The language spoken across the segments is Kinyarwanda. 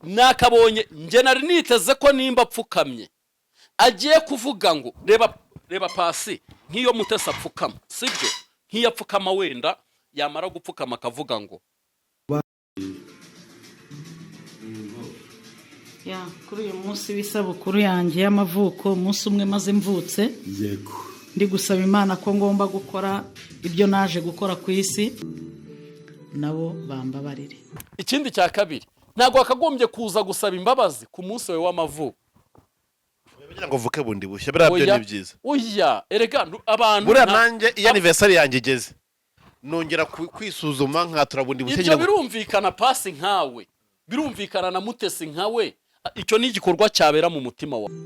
Nakabonye njye nari niteze ko nimba apfukamye agiye kuvuga ngo reba, reba pasi, nk'iyo Mutesi apfukama, sibyo? Nk'iyo apfukama, wenda yamara gupfukama akavuga ngo Ya, kuri uyu munsi w'isabukuru yanjye y'amavuko, umunsi umwe maze mvutse, ndi gusaba Imana ko ngomba gukora ibyo naje gukora ku isi, nabo bambabarire. Ikindi cya kabiri, ntabwo wakagombye kuza gusaba imbabazi ku munsi wawe w'amavuko. Kugira ngo uvuke bundi bushya, buriya byo Oya, ni byiza. Oya, erega abantu Buriya nanjye iyo anniversaire yanjye igeze, nongera kwisuzuma, nkatura bundi bushya. Ibyo ngira ngo birumvikana, pasi nkawe, birumvikana na Mutesi nkawe, icyo ni igikorwa cyabera mu mutima wawe.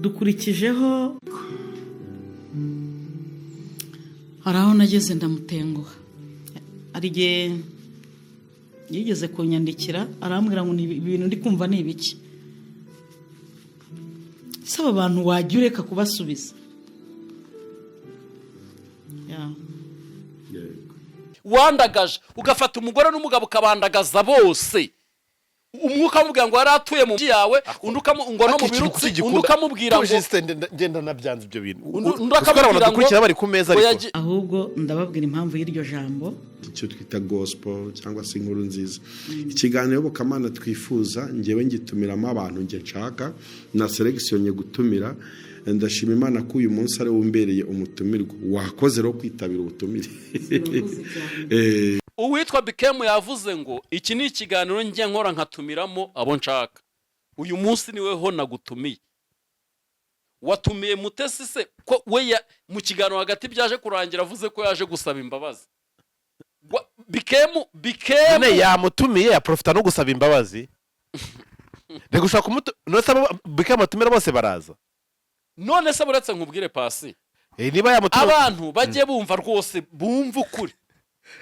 Dukurikijeho, hari aho nageze ndamutenguha. Hari igihe yigeze kunyandikira arambwira ngo: "Ni ibintu ndi kumva ni ibiki saba abantu wajya ureka kubasubiza?" Ya. Wandagaje ugafata umugore n'umugabo ukabandagaza bose, umwuka amubwira ngo yari atuye mu yawe, undi ngo no mu Ariko ikintu birutsi, kugikunda- undi ukamubwira ngo Justin, ngenda nabyanze ibyo bintu. Undi Uzi ko abantu akamubwira ngo dukurikira bari ku meza, ngo ariko Ahubwo ndababwira impamvu y'iryo jambo. Icyo twita gospel cyangwa se inkuru nziza, ikiganiro iyobokamana twifuza, ngewe ngitumiramo abantu nge nshaka na selection gutumira. Ndashima Imana ko uyu munsi ari wumbereye umutumirwa. Wakoze rero kwitabira ubutumire. Uwitwa Bikemu yavuze ngo iki ni ikiganiro njye nkora nkatumiramo abo nshaka. Uyu munsi niwe ho nagutumiye. Watumiye Mutesi se ko we mu kiganiro hagati byaje kurangira avuze ko yaje gusaba imbabazi? Bikemu, Bikemu. Nyine yamutumiye, yaprofita no gusaba imbabazi. Reka, ushobora kumutu none se abo Bikemu atumira bose baraza? None se buretse nkubwire, pasi. Niba yamutumiye Abantu bajye bumva rwose, bumva ukuri.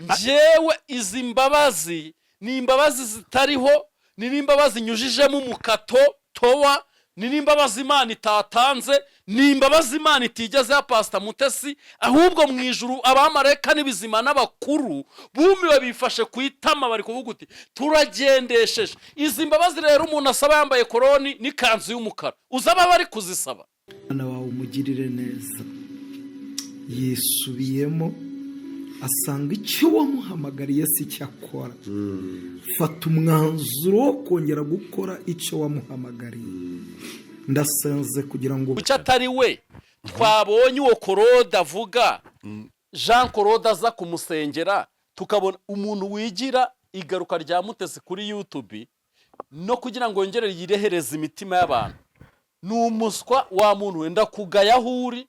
Njyewe izi mbabazi ni imbabazi zitariho, ni n'imbabazi nyujijemo umukato towa, ni n'imbabazi Imana itatanze, ni imbabazi Imana itigeze ya Pasita Mutesi. Ahubwo mu ijuru abamarayika n'ibizima n'abakuru bumiwe, bifashe ku itama, bari kuvuga uti turagendesheje. Izi mbabazi rero umuntu asaba yambaye koroni n'ikanzu y'umukara, uzaba bari kuzisaba. Umwana wawe umugirire neza. Yisubiyemo, asanga icyo wamuhamagariye si cyo akora. Fata umwanzuro wo kongera gukora icyo wamuhamagariye. Ndasenze kugira ngo Kuki atari we twabonye uwo Korode avuga, Jean Korode aza kumusengera, tukabona umuntu wigira igaruka rya Mutesi kuri YouTube no kugira ngo yongere yirehereze imitima y'abantu? Ni umuswa wa muntu wenda kugaya aho uri,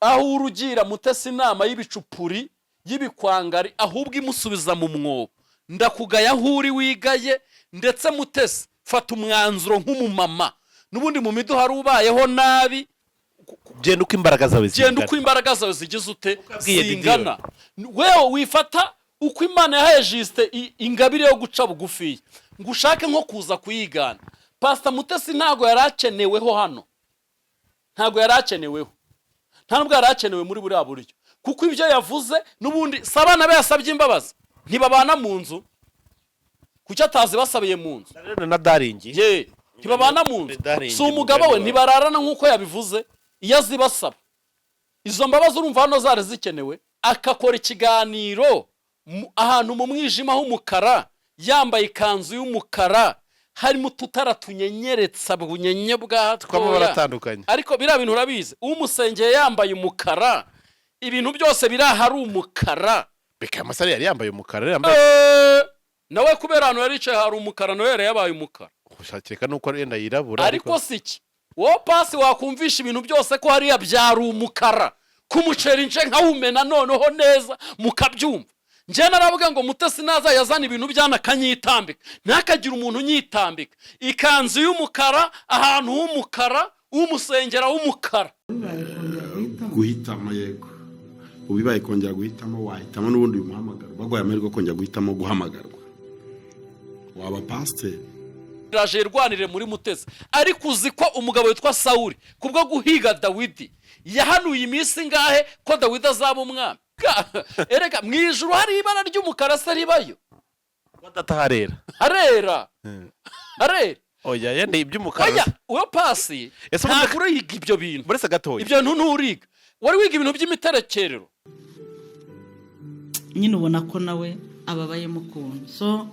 aho uri ugira Mutesi inama y'ibicupuri, y'ibikwangari, ahubwo imusubiza mu mwobo. Ndakugaya aho uri, wigaye. Ndetse Mutesi, fata umwanzuro nk'umumama n'ubundi mu miduha ubayeho nabi. Genda uko imbaraga zawe Genda zingana. uko imbaraga zawe zigize ute Abwiye. zingana. Wewe wifata uko Imana yahaye Justin ingabire yo guca bugufiya ngo ushake nko kuza kuyigana. Pasita Mutesi ntabwo yari akeneweho hano, ntabwo yari akeneweho, nta nubwo yari akenewe muri buriya buryo, kuko ibyo yavuze n'ubundi si abana be yasabye imbabazi? Ntibabana mu nzu? Kuki atazibasabiye mu nzu? Na Daringi. Ye, ntibabana mu nzu? Daringi. Si umugabo we? Mugani wawe. Ntibararana nk'uko yabivuze? Iyo azibasaba izo mbabazi, urumva hano zari zikenewe? Akakora ikiganiro ahantu mu mwijima h'umukara, yambaye ikanzu y'umukara, harimo ututara tunyenyeretsa bunyenye bwa tw'amabara toya. atandukanye. Ariko biriya bintu urabizi, umusengeye yambaye umukara, ibintu byose biri aha ari umukara. Beka amasare yari yambaye umukara, yari yambaye Nawe kubera ahantu yari yicaye hari umukara, nawe yari yabaye umukara. Gushakeka nuko yenda yirabura. Ariko si iki, wowe pasi, wakumvisha ibintu byose ko hariya byari umukara ku muceri, nje nkawumena noneho neza mukabyumva. Njye naravuga ngo Mutesi naza yazana ibintu byana akanyitambika, ntihakagire umuntu unyitambika. Ikanzu y'umukara, ahantu h'umukara, umusengera w'umukara. Bibaye kongera guhitamo? Guhitamo, yego. Ubibaye kongera guhitamo, wahitamo n'ubundi uyu muhamagaro? Baguhaye amahirwe yo kongera guhitamo guhamagarwa, waba pasiteri? Iraje irwanire muri Mutesi. Ariko uzi ko umugabo witwa Sawuri, kubwo guhiga Dawidi, yahanuye iminsi ingahe ko Dawidi azaba umwami? Erega mu ijuru hari ibara ry'umukara se ribayo? Kwa data harera. Harera, harera. Oya, yende iby'umukara. Oya, uwo pasi Ese ubundi- ntabwo uriga ibyo bintu. Buretse gatoya. Ibyo bintu nturiga, wari wiga ibintu by'imiterekerero. Nyine ubona ko nawe ababayemo ukuntu, so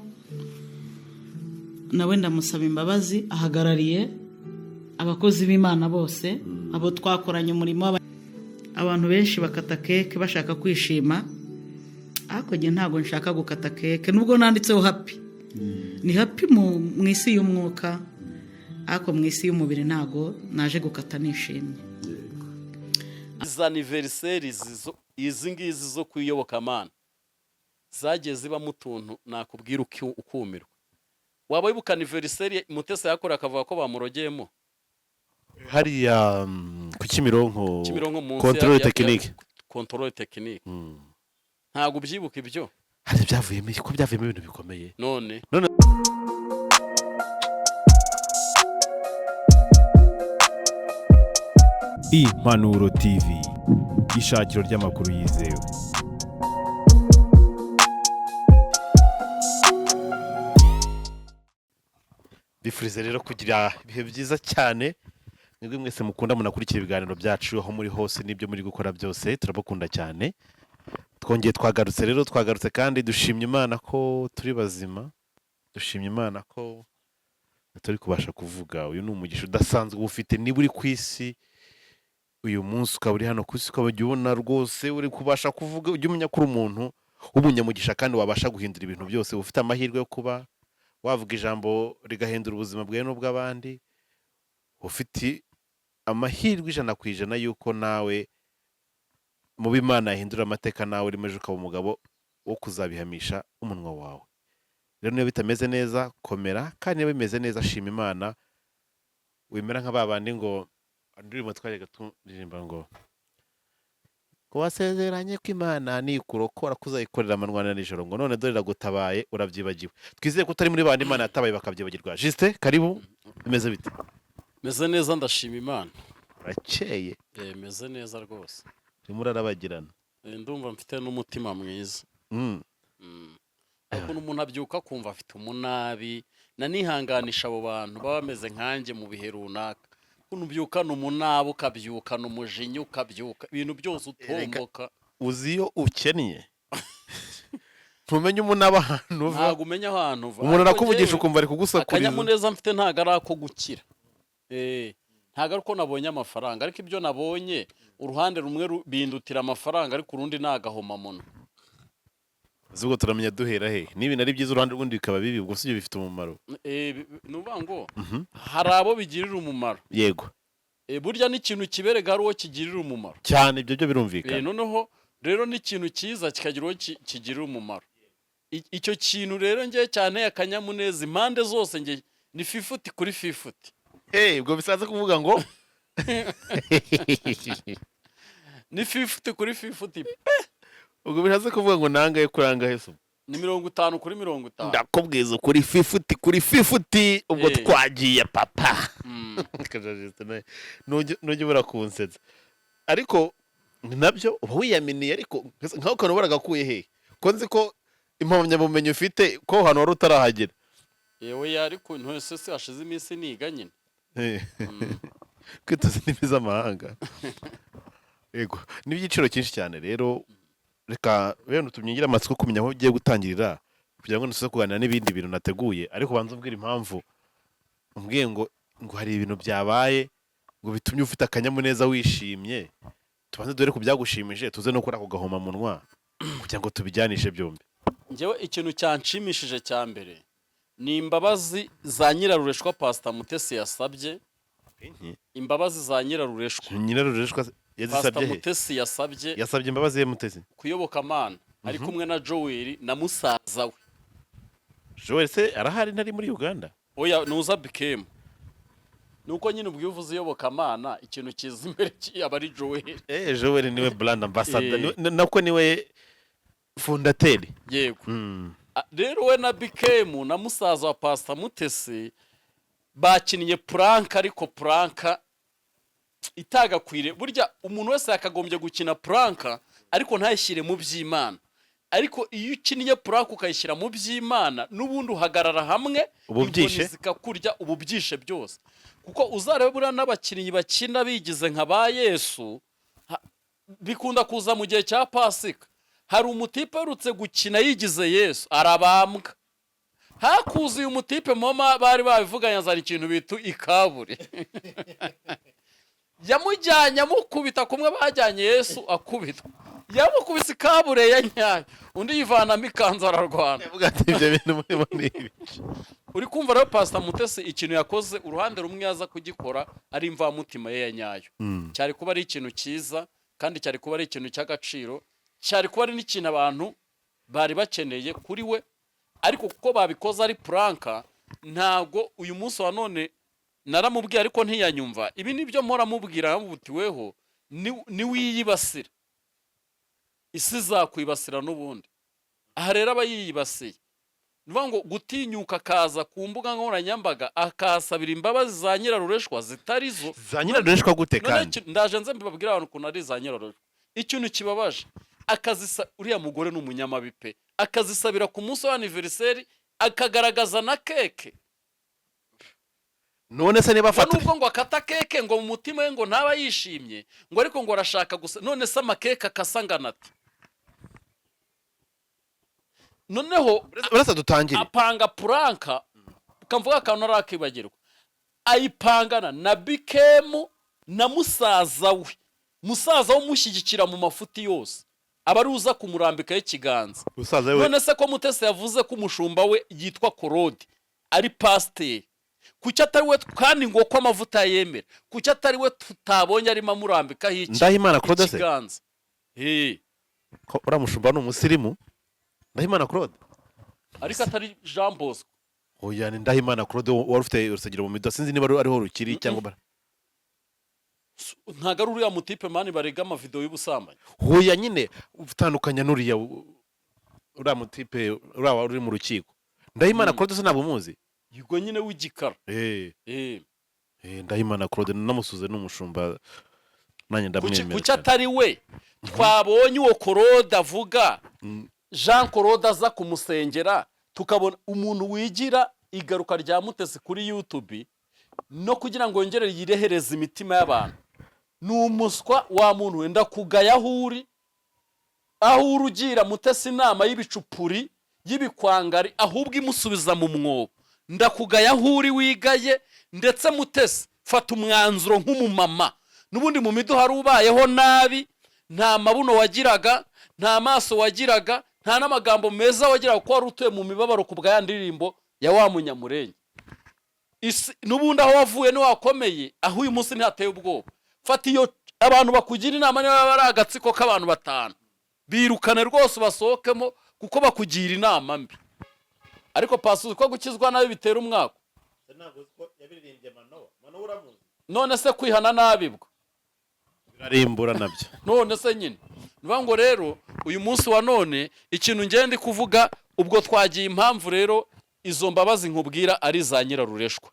nawe ndamusaba imbabazi. Ahagarariye abakozi b'Imana bose, abo twakoranye umurimo. Abantu benshi bakata cake bashaka kwishima, ariko njye ntabwo nshaka gukata cake. Nubwo nanditseho happy, ni happy mu isi y'umwuka, ariko mu isi y'umubiri ntabwo naje gukata nishimye. Izi anniversaire izi ngizi zo ku iyobokamana zagiye zibamo utuntu nakubwira ukumirwa. Waba wibuka anniversaire Mutesi yakora akavuga ko bamurogeyemo? Hariya ku Kimironko. Kimironko munsi Contrôle technique. Contrôle technique. Ntabwo ubyibuka ibyo? Hari ibyavuyemo, ko byavuyemo ibintu bikomeye. None None Impanuro TV, ishakiro ry'amakuru yizewe. Bifurize rero kugira ibihe byiza cyane mwebwe mwese mukunda munakurikira ibiganiro byacu aho muri hose n'ibyo muri gukora byose. Turabakunda cyane. Twongeye twagarutse rero, twagarutse kandi dushimye Imana ko turi bazima, dushimye Imana ko turi kubasha kuvuga. Uyu ni umugisha udasanzwe uba ufite niba uri ku isi uyu munsi, ukaba uri hano ku isi, ukaba ujya ubona rwose uri kubasha kuvuga. Ujya umenya ko uri umuntu w'umunyamugisha kandi wabasha guhindura ibintu byose. Ufite amahirwe yo kuba wavuga ijambo rigahindura ubuzima bwawe n'ubw'abandi. Ufite amahirwe 100% y'uko nawe mu Imana yahindura amateka, nawe urimo ejo ukaba umugabo wo kuzabihamisha umunwa wawe. Rero niba bitameze neza, komera, kandi niba bimeze neza, shima Imana. Wemera nka ba bandi ngo indirimbo twajyaga turirimba ngo wasezeranye ko Imana nikurokora kuzayikorera amanywa na nijoro, ngo none dore iragutabaye urabyibagiwe. Twizeye ko utari muri bandi Imana yatabaye bakabyibagirwa. Justin, karibu. Bimeze bite? Meze neza, ndashima Imana. Urakeye. Meze neza rwose. Urimo urarabagirana. Ndumva mfite n'umutima mwiza. Ukuntu umuntu abyuka akumva afite umunabi, nanihanganisha abo bantu baba bameze nkanjye mu bihe runaka. Ukuntu ubyukana umunabi, ukabyukana umujinya, ukabyuka ibintu byose utomboka. Uzi iyo ukennye ntumenye umunaba ahantu uva. Ntabwo umenya ahantu uva. Umuntu Ariko arakuvugisha njyewe, ukumva ari kugusakuriza. akanyamuneza mfite ntabwo ari ako gukira. Ntabwo ari uko nabonye amafaranga, ariko ibyo nabonye uruhande rumwe bindutira amafaranga, ariko urundi ni agahomamunwa. Uzi ubwo turamenya duhera he? Niba ari byiza uruhande rw'undi bikaba bibi, ubwo si ibyo bifite umumaro? Ni ukuvuga ngo hari abo bigirira umumaro. Burya n'ikintu kiberega hari uwo kigirira umumaro. Cyane, ibyo byo birumvikana. Noneho rero n'ikintu cyiza kikagira uwo kigirira umumaro. Icyo kintu rero ngewe cyane akanyamuneza impande zose, nge ni 50 kuri 50. Hey, ubwo bisanzwe kuvuga ngo Ni 50 kuri 50. Ubwo bishatse kuvuga ngo nangahe kuri angahe se? Ni 50 kuri 50. Ndakubwiza ukuri, 50 kuri 50 ubwo. Twagiye papa. Nujya ubura kunsetsa, ariko nabyo uba wiyaminiye. Ariko nkaho kantu baragakuye he, ko nzi ko impamyabumenyi ufite, ko aho hantu wari utarahagera? Yewe, yari ku ntose se hashize iminsi niga nyine. Kwitoza indimi z'amahanga, yego, ni iby'igiciro cyinshi cyane. Rero reka bene tumyingire amatsiko kumenya aho ugiye gutangirira, kugira ngo ntuze kuganira n'ibindi bintu nateguye. Ariko banza umbwire impamvu umbwiye ngo hari ibintu byabaye ngo bitumye ufite akanyamuneza, wishimye. Tubanze dore ku byagushimije, tuze no kuri ako gahomamunwa, kugira ngo tubijyanishe byombi. Njyewe ikintu cyanshimishije cya mbere ni imbabazi za Nyirarureshwa Pasita Mutesi yasabye, imbabazi za Nyirarureshwa. Nyirarureshwa Pasita yazisabye he? Mutesi yasabye. Yasabye imbabazi ye Mutesi? Kuyobokamana ari kumwe na Joel na musaza we. Joel se arahari, ntari muri Uganda? Oya, nuza bikemu nuko nyine ubwo iyo uvuze iyobokamana, ikintu kiza imbere aba ari Joel. Joel niwe brand ambassador. Nako niwe fondateur. Yego. Rero we na Bikemu na musaza wa Pasita Mutesi bakinnye prank, ariko prank itagakwiriye. Burya umuntu wese yakagombye gukina prank, ariko ntayishyire mu by'Imana. Ariko iyo ukinnye prank ukayishyira mu by'Imana, n'ubundi uhagarara hamwe, Uba ubyishe? inkoni zikakurya, uba ubyishe byose. Kuko uzarebe buriya n'abakinnyi bakina bigize nka ba Yesu, bikunda kuza mu gihe cya Pasika. Hari umutipe uherutse gukina yigize Yesu, arabambwa. Hakuzuye umutipe moma bari babivuganye, azana ikintu bita ikaburi, yamujyanye amukubita kumwe bajyanye Yesu akubitwa. Yamukubise ikabure ya nyayo, undi yivanamo ikanzu ararwana. Avuga ati: "Ibyo bintu murimo ni ibiki?" Uri kumva rero, Pasita Mutesi ikintu yakoze, uruhande rumwe yaza kugikora ari imvamutima ye ya nyayo, cyari kuba ari ikintu cyiza, kandi cyari kuba ari ikintu cy'agaciro, cyari kuba ari n'ikintu abantu bari bakeneye kuri we. Ariko kuko babikoze ari prank, ntabwo uyu munsi wa none naramubwiye ariko ntiyanyumva. Ibi nibyo mpora mubwira, weho niwiyibasira isi izakwibasira n'ubundi. Aha rero aba yiyibasiye. Ni ukuvuga ngo gutinyuka akaza ku mbuga nkoranyambaga akahasabira imbabazi za nyirarureshwa zitari zo. Za nyirarureshwa gute? None Kandi ndaje nze mbibabwire abantu ukuntu ari za nyirarureshwa. Ikintu kibabaje, akazisa uriya mugore ni umunyamabi pe, akazisabira ku munsi wa anniversaire, akagaragaza na cake. None se niba Ngo afata nubwo ngo akata cake, ngo mu mutima we ngo ntaba yishimye, ngo ariko ngo arashaka gusa. None se amakeke akasa ngana ati noneho? Uretse dutangire. Apanga prank, ukamvuga akantu arakibagirwa, ayipangana na Bikemu na musaza we, musaza we umushyigikira mu mafuti yose, aba ari uza kumurambikaho ikiganza. Musaza we? None se ko Mutesi yavuze ko umushumba we yitwa Korodi, ari pasiteri, kuki atari we? Kandi ngo ko amavuta yemera, kuki atari we tutabonye arimo amurambikaho iki Ndahimana Claude se? ikiganza? He. Ko uriya mushumba ni umusirimu, Ndahimana Claude. Ariko atari Jean Bosco? Oya, ni Ndahimana Claude wari ufite urusengero mu mido, sinzi niba ariho rukiri cyangwa Ntabwo ari uriya mutipe man barega amavidewo y'ubusambanyi? Hoya nyine, utandukanya n'uriya, uriya mutipe, uriya wari uri mu rukiko. Ndahimana Claude se ntabwo umuzi? Yego nyine, w'igikara. Eh. Eh. Eh, Ndahimana Claude namusuze, n'umushumba nanjye ndamwemera Kuki cyane. atari we twabonye uwo Korode avuga, Jean Claude aza kumusengera, tukabona umuntu wigira igaruka rya Mutesi kuri YouTube no kugira ngo yongere yirehereze imitima y'abantu? Ni umuswa wa muntu wenda kugaya aho uri, aho uri ugira Mutesi inama y'ibicupuri, y'ibikwangari, ahubwo imusubiza mu mwobo. Ndakugaya aho uri wigaye. Ndetse Mutesi, fata umwanzuro nk'umumama. N'ubundi mu miduha ubayeho nabi, nta mabuno wagiraga, nta maso wagiraga, nta n'amagambo meza wagiraga, kuko wari utuye mu mibabaro ku bwa ya ndirimbo ya wa munyamurenge. Isi n'ubundi aho wavuye ntiwakomeye, aho uyu munsi ntihateye ubwoba. Fata iyo abantu bakugira inama, niba baba ari agatsiko k'abantu batanu, birukane rwose ubasohokemo, kuko bakugira inama mbi. Ariko pasi, uzi ko gukizwa nabi bitera umwaka? None se kwihana nabi bwo? Birarimbura nabyo. None se nyine, ni ukuvuga ngo rero uyu munsi wa none ikintu ngenda ndi kuvuga, ubwo twagiye impamvu rero izo mbabazi nkubwira ari za nyirarureshwa.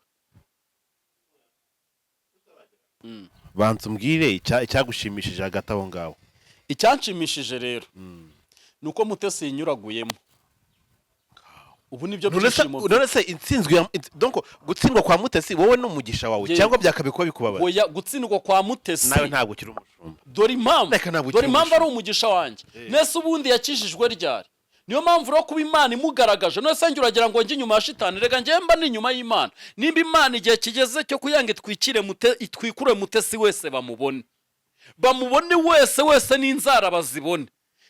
Banza umbwire icyagushimishije hagati aho ngaho. Icyanshimishije rero ni uko Mutesi yinyuraguyemo ubu, nibyo None se byishimo. None se intsinzwi ya donc gutsindwa kwa Mutesi wowe ni umugisha wawe Yego. cyangwa byakabikuba bikubabaza? Oya, gutsindwa kwa Mutesi Nawe ntabwo ukiri umushumba. Dore impamvu. Reka, ntabwo Dore ukiri impamvu ari umushumba. umugisha wanjye. Nese ubundi yakijijwe ryari? Niyo mpamvu rero kuba Imana imugaragaje. None se njye uragira ngo njye inyuma ya shitani? Reka, njye mba ni inyuma y'Imana. Nimba Imana igihe kigeze cyo kugira ngo itwikire itwikure Mutesi wese, bamubone, bamubone wese wese, n'inzara bazibone,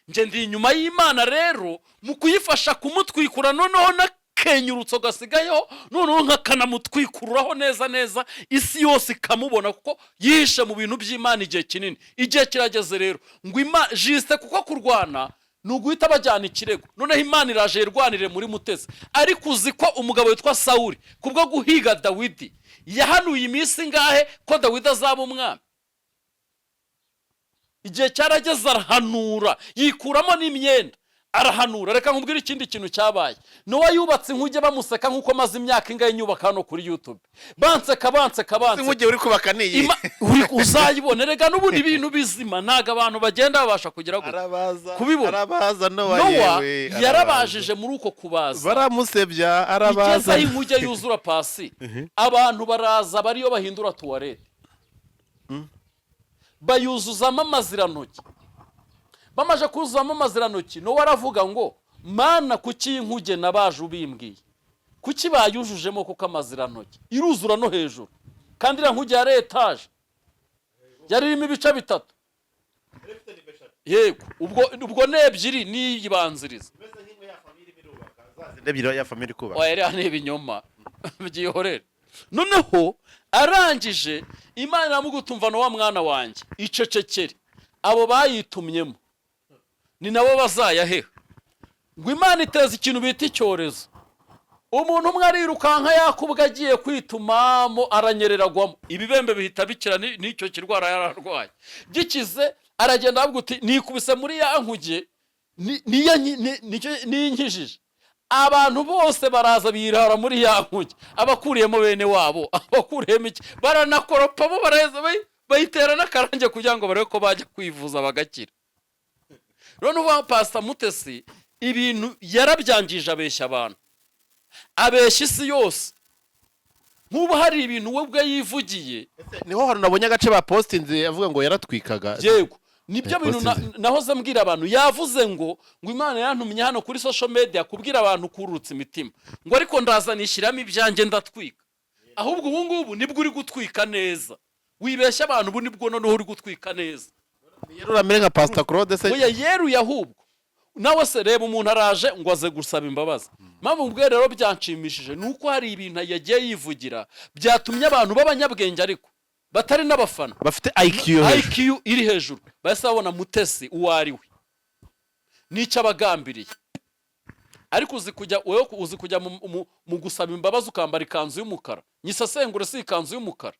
njye ndi inyuma y'Imana rero mu kuyifasha kumutwikura, noneho n'akenyurutso gasigayeho noneho nkakanamutwikururaho neza neza, isi yose ikamubona, kuko yihishe mu bintu by'Imana igihe kinini. Igihe kirageze rero ngo juste, kuko kurwana ni uguhita bajyana ikirego. Noneho Imana iraje yirwanire muri Mutesi. Ariko uzi ko umugabo witwa Sawuri, kubwo guhiga Dawidi, yahanuye iminsi ingahe ko Dawidi azaba umwami? Igihe cyarageze arahanura, yikuramo n'imyenda. Arahanura. Reka nkubwire ikindi kintu cyabaye. Nowa yubatse inkuge bamuseka, nk'uko maze imyaka ingahe nyubaka hano kuri YouTube banseka, banseka, banseka. Inkuge uri kubaka ni iyi? Uzayibone rega. N'ubundi ibintu bizima ntabwo abantu bagenda babasha kugira gutya Arabaza. Kubibona. Arabaza Nowa. Nowa Yewe, arabaza. yarabajije muri uko kubaza. Baramusebya, arabaza. Igeze aho inkuge yuzura pasi, abantu baraza bariyo bahindura toilette, bayuzuzamo amazirantoki. Bamaze kuzuzamo amazirantoki, Nowa aravuga ngo: "Mana, kuki iyi nkuge nabaje ubimbwiye, kuki bayujujemo?" Kuko amazirantoki iruzura no hejuru, kandi iriya nkuge yari etaje, yari irimo ibice bitatu. Yego, ubwo ni ebyiri n'iyibanziriza. Ebyiri ya famille kubaka. Oya, iriya ni ibinyoma, byihorere. Noneho arangije, Imana iramugutumva: "Wa mwana wanjye, icecekere, abo bayitumyemo ni nabo bazayaheha." Ngo Imana iteza ikintu bita icyorezo. Umuntu umwe arirukanka yakubwa agiye kwitumamo, aranyerera agwamo, ibibembe bihita bikira n'icyo kirwara yararwaye gikize. Aragenda avuga uti: "Nikubise muri ya nkuge, niyo inkijije." Abantu bose baraza birara muri ya nkuge, abakuriyemo bene wabo, abakuriyemo iki, baranakoropamo, baraheza bayitera n'akarange kugira ngo barebe ko bajya kwivuza bagakira. None ubu Pasita Mutesi ibintu yarabyangije, abeshya abantu, abeshya isi yose. Nk'ubu hari ibintu we ubwe yivugiye. Niho hantu nabonye agace bapostinze avuga ngo yaratwikaga. Yego, nibyo bintu Postinze. Nahoze mbwira abantu. Yavuze ngo Imana yantumye hano kuri social media kubwira abantu kururutsa imitima, ngo ariko ndaza nishyiramo ibyanjye ndatwika. Ahubwo ubu ngubu nibwo uri gutwika neza, wibeshya abantu. Ubu nibwo noneho uri gutwika neza. Rero uramere nka Pastor Claude se? Oya, yeruye. Ahubwo nawe se reba, umuntu araje ngo aze gusaba imbabazi. Mpamvu ubwo rero byanshimishije ni uko hari ibintu yagiye yivugira byatumye abantu b'abanyabwenge, ariko batari n'abafana, bafite IQ yo hejuru, IQ iri hejuru, bahise babona Mutesi uwo ari we n'icyo abagambiriye. Ariko uzi kujya, wowe uzi kujya mu gusaba imbabazi ukambara ikanzu y'umukara? Nyisesengure, si ikanzu y'umukara,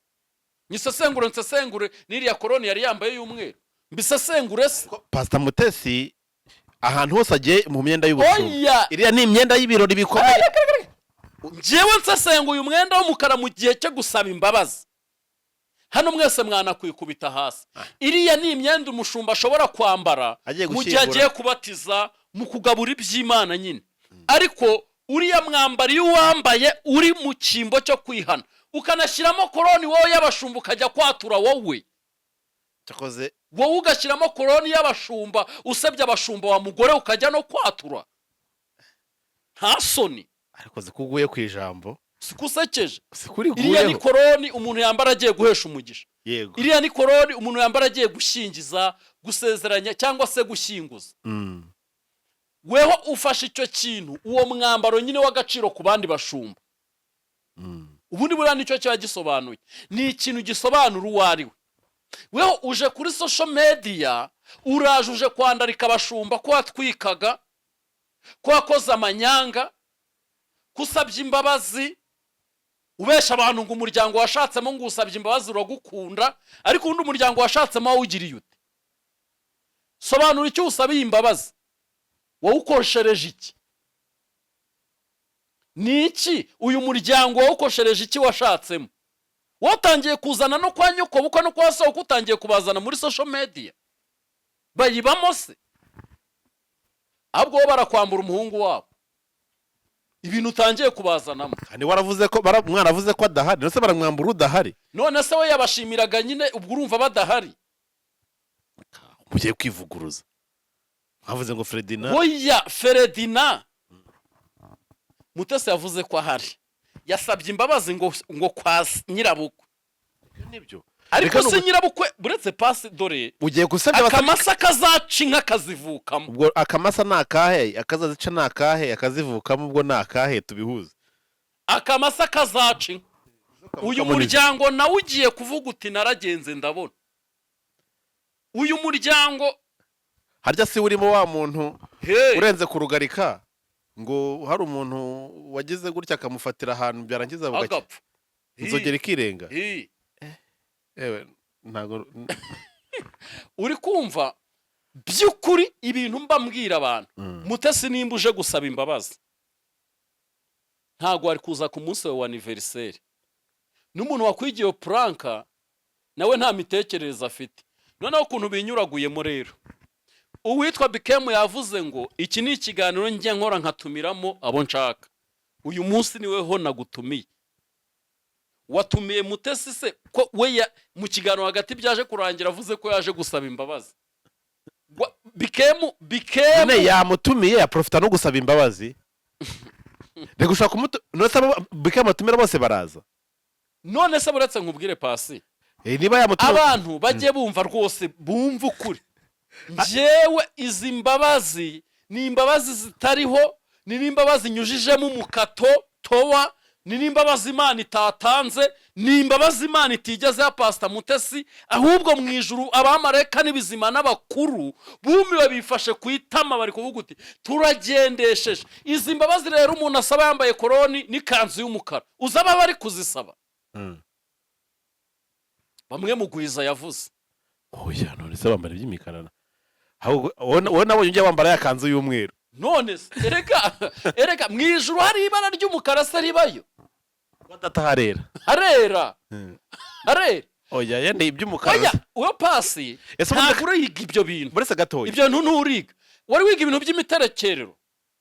nyisesengure, nsesengure n'iriya koroni yari yambaye y'umweru, mbisesengure se? Pastor Mutesi ahantu hose agiye mu myenda y'ubushumba. Oya. Iriya ni imyenda y'ibirori bikomeye. Njyewe nsesenguye umwenda w'umukara mu gihe cyo gusaba imbabazi, hano mwese mwanakwikubita hasi. Iriya ni imyenda umushumba ashobora kwambara Agiye mu gihe gushyingura. agiye kubatiza, mu kugabura iby'Imana nyine. Ariko uriya mwambaro iyo uwambaye uri mu cyimbo cyo kwihana, ukanashyiramo koroni wowe y'abashumba, ukajya kwatura wowe, Cyakoze. wowe ugashyiramo koroni y'abashumba, usebya abashumba wa mugore, ukajya no kwatura, nta soni? Ariko zikuguye ku ijambo. Sikusekeje. Sikuri Iriya ni guyeho. koroni umuntu yambara agiye guhesha umugisha. Iriya ni koroni umuntu yambara agiye gushyingiza, gusezeranya cyangwa se gushyinguza. Weho ufashe icyo kintu, uwo mwambaro nyine w'agaciro ku bandi bashumba. Ubundi buriya nicyo kiba gisobanuye, ni ikintu gisobanura uwo ari we. Weho uje kuri social media, uraje uje kwandarika abashumba ko watwikaga, ko wakoze amanyanga, ko usabye imbabazi, ubesha abantu ngo umuryango washatsemo ngo usabye imbabazi uragukunda. Ariko ubundi umuryango washatsemo wawugiriye ute? Sobanura icyo usabiye imbabazi. Wowe ukoshereje iki? Ni iki uyu muryango wawukoshereje iki washatsemo? Watangiye kuzana no kwa nyoko bukwe no kwa soko, utangiye kubazana muri social media, bayibamo se? Ahubwo bo barakwambura umuhungu wabo, ibintu utangiye kubazanamo. Kandi waravuze ko mwaravuze ko adahari, none se baramwambura udahari? None se we yabashimiraga nyine, ubwo urumva badahari? Mugiye kwivuguruza, mwavuze ngo Fredina. Oya, Feredina Mutesi yavuze ko ahari, yasabye imbabazi ngo kwa nyirabukwe. Nibyo. Ariko Reka si nyirabukwe, buretse pasi dore. Ugiye gusebya Akamasa kazaca inka kazivukamo. Ubwo akamasa ni akahe? Akazazica ni akahe? Akazivukamo ubwo ni akahe? Tubihuze. Akamasa kazaca inka, uyu muryango nawe ugiye kuvuga uti: "Naragenze ndabona uyu muryango." Harya si urimo wa muntu Hey! urenze kurugarika, ngo hari umuntu wagize gutya akamufatira ahantu, byarangiza bugacya, agapfa, inzogera ikirenga? Hi. Ewe, ntago. Uri kumva? By'ukuri ibintu mba mbwira abantu, Mutesi, nimba uje gusaba imbabazi, ntabwo wari kuza ku munsi wawe wa anniversaire. N'umuntu wakwigiye iyo prank nawe nta mitekerereze afite. Noneho ukuntu binyuraguyemo rero, uwitwa Bikemu yavuze ngo iki ni ikiganiro njya nkora nkatumiramo abo nshaka. Uyu munsi niwe ho nagutumiye. Watumiye Mutesi se ko we mu kiganiro hagati byaje kurangira avuze ko yaje gusaba imbabazi? Bikemu, Bikemu. Nyine yamutumiye, yaprofita no gusaba imbabazi. Reka, ushobora kumutu none abo Bikemu atumira bose baraza? None se buretse nkubwire, Pasi. Niba yamutumiye. Abantu bajye bumva rwose, bumva ukuri. Njyewe izi mbabazi ni imbabazi zitariho, ni n'imbabazi nyujijemo umukato towa, ni n'imbabazi Imana itatanze, ni imbabazi Imana itigeze ya Pasita Mutesi. Ahubwo mu ijuru abamarayika n'ibizima n'abakuru bumiwe, bifashe ku itama, bari kuvuga uti turagendesheje. Izi mbabazi rero umuntu asaba yambaye koroni n'ikanzu y'umukara, uzaba bari kuzisaba bamwe mugwiza yavuze. Oya, none se bambara iby'imikara? Ahubwo wowe nabonye ujya wambara ya kanzu y'umweru. None se erega mu ijuru hari ibara ry'umukara se ribayo? Harera. Harera, harera. Oya, yenda iby'umukara. Oya, uwo Pasi. Ese ubundi- Ntabwo uriga ibyo bintu. Buretse gatoya. Ibyo bintu nturiga. Wari wiga ibintu by'imiterekerero?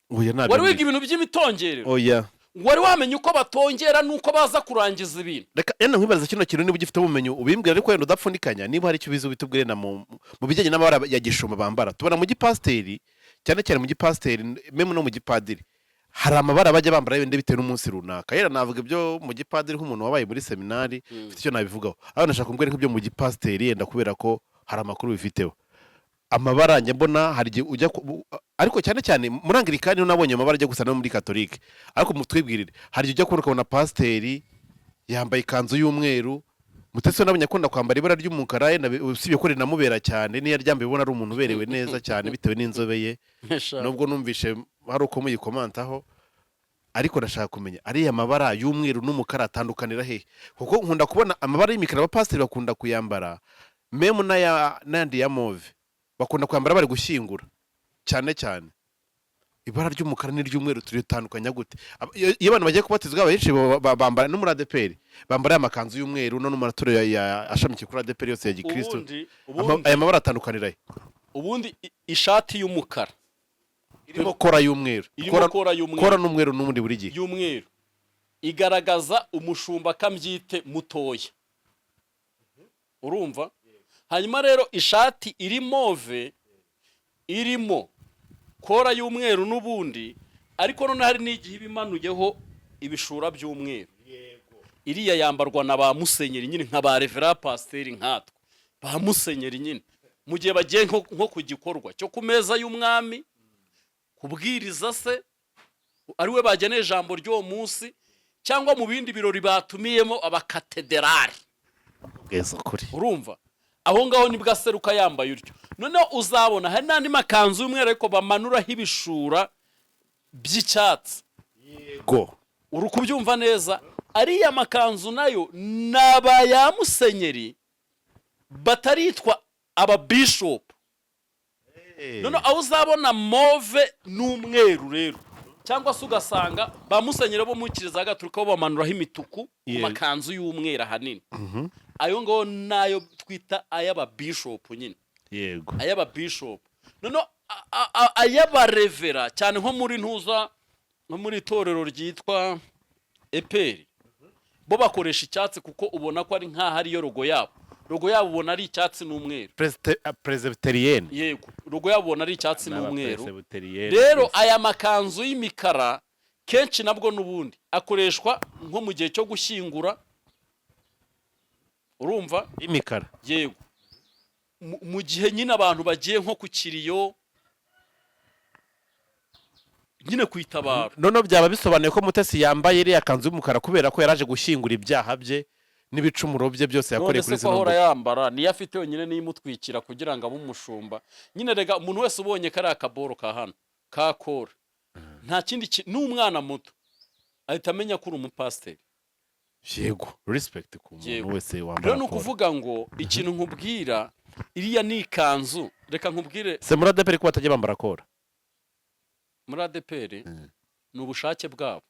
Oya, ntabyo. Wari wiga ibintu by'imitongerero? Oya. Wari wamenya uko batongera n'uko baza kurangiza ibintu? Reka yenda nkwibariza kino kintu, niba ugifite ubumenyi ubimbwira, ariko wenda udapfundikanya. Niba hari icyo ubizi ubitubwire. Na mu bijyanye n'amabara ya gishumba bambara, tubona mu gipasiteri, cyane cyane mu gipasiteri, même no mu gipadiri, hari amabara bajya bambara wenda bitewe n'umunsi runaka. Yenda navuga ibyo mu gipadiri nk'umuntu wabaye muri seminari, mfite icyo nabivugaho, ariko nashaka kumbwira nk'ibyo mu gipasiteri, yenda kubera ko hari amakuru bifiteho. Amabara njya mbona hari igihe ujya ariko cyane cyane muri Anglikani niho nabonye amabara ajya gusa no muri Katolike. Ariko mutwibwirire, hari igihe ujya kubona ukabona pasiteri yambaye ikanzu y'umweru. Mutesi we nabonye akunda kwambara ibara ry'umukara, yenda usibye ko rinamubera cyane, niyo aryambaye ubona ari umuntu uberewe neza cyane bitewe n'inzobe ye, nubwo numvishe hari uko muyikomantaho. Ariko ndashaka kumenya, ariya mabara y'umweru n'umukara atandukanira hehe? Kuko nkunda kubona amabara y'imikara abapasiteri bakunda kuyambara, même n'ayandi ya mauve bakunda kuyambara bari gushyingura cyane cyane. Ibara ry'umukara n'iry'umweru turitandukanya gute? Iyo abantu bagiye kubatizwa, abenshi bambara, no muri ADEPR bambara aya makanzu y'umweru, no mu matorero ashamikiye kuri ADEPR yose ya gikristo. Ubundi ubundi Aya mabara atandukanira he? Ubundi ishati y'umukara irimo kora y'umweru. Irimo kora y'umweru. Kora n'umweru n'ubundi buri gihe. Y'umweru igaragaza umushumba kambyite mutoya, urumva? Hanyuma rero ishati iri mauve irimo kora y'umweru n'ubundi, ariko none hari n'igihe iba imanuyeho ibishura by'umweru. Iriya yambarwa na ba musenyeri nyine, nka ba reverend pasiteri nkatwe, ba musenyeri nyine, mu gihe bagiye nko ku gikorwa cyo ku meza y'umwami, kubwiriza se ari we bageneye ijambo ry'uwo munsi, cyangwa mu bindi birori batumiyemo abakatederari. Bweza ukuri. Urumva, aho ngaho nibwo aseruka yambaye utyo. Noneho uzabona hari n'andi makanzu y'umweru ariko bamanuraho ibishura by'icyatsi. Go. Uri kubyumva neza? Ariya makanzu nayo ni aba ya musenyeri bataritwa ababishopu. Noneho aho uzabona mauve n'umweru rero, cyangwa se ugasanga ba musenyeri bo mu Kiliziya Gatolika bo bamanuraho imituku ku makanzu y'umweru ahanini, ayo ngayo nayo twita ay'ababishopu nyine. Ay'ababishopu. Noneho ay'abarevera cyane, nko muri ntuza, nko muri itorero ryitwa EPR, bo bakoresha icyatsi kuko ubona ko ari nk'aho ariyo logo yabo. Logo yabo ubona ari icyatsi n'umweru. Presbytérienne. Yego, logo yabo ubona ari icyatsi n'umweru. Presbytérienne. Rero aya makanzu y'imikara kenshi nabwo n'ubundi akoreshwa nko mu gihe cyo gushyingura, urumva? Imikara. Yego, mu gihe nyine abantu bagiye nko ku kiriyo nyine ku itabaro. Noneho byaba bisobanuye ko Mutesi yambaye iriya kanzu y'umukara kubera ko yaraje gushyingura ibyaha bye n'ibicumuro bye byose yakoreye None kuri se ko zino ahora mbuga. yambara, niyo afite yonyine, niyo imutwikira kugira ngo abe umushumba nyine. Rega umuntu wese ubonye kariya kaboro ka hano ka kora, nta kindi n'umwana muto ahita amenya ko uri umupasiteri. Yego, respect ku muntu Yego. wese Rero wambara ni kora. ukuvuga ngo ikintu nkubwira, iriya ni ikanzu, reka nkubwire. Se muri ADEPR ko batajya bambara kora? Muri ADEPR ni ubushake bwabo.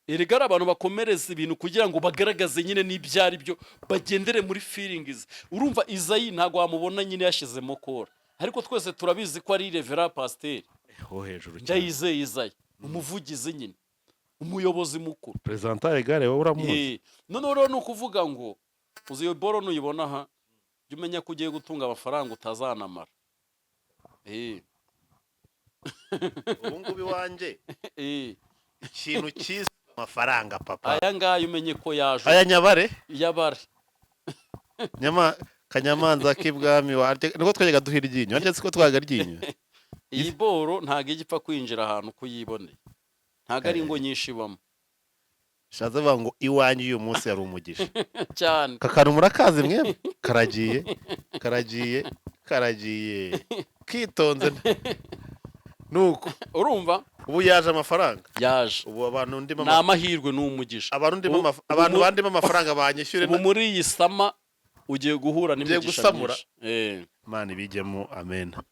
Erega ari abantu bakomereza ibintu kugira ngo bagaragaze nyine n'ibyo ari byo, bagendere muri feelings. Urumva, Izayi ntabwo wamubona nyine yashyizemo kora, ariko twese turabizi ko ari reverend pasiteri. Ho hejuru cyane. Ndayizeye Izayi, umuvugizi nyine, umuyobozi mukuru. Perezida egare, wowe uramuzi. Noneho rero ni ukuvuga ngo uzi iyo boro nuyibona aha, jya umenya ko ugiye gutunga amafaranga utazanamara. Ubu ngubu iwanjye ikintu cyiza, amafaranga, papa. Aya ngaya umenye ko yaje. Aya nyabare. Yabare. Nyama kanyamanza k'ibwami wa niko twajyaga duha iryinyo, ariko siko twaga iryinyo. Iyi boro ntabwo ijya ipfa kwinjira ahantu uko uyiboneye, ntabwo ari ingo nyinshi ibamo. Shaza bavuga ngo iwanjye uyu munsi yari umugisha. Cyane. Aka kantu murakazi mwebwe, karagiye, karagiye, karagiye kitonze, nuko Urumva? ubu yaje amafaranga. Yaje. Ubu abantu ndimo Ni amahirwe, ni umugisha. abantu ndimo abantu bandimo amafaranga banyishyure. Ubu muri iyi summer ugiye guhura Ugiye n'imigisha gusamura. myinshi. Imana ibijyemo, amena.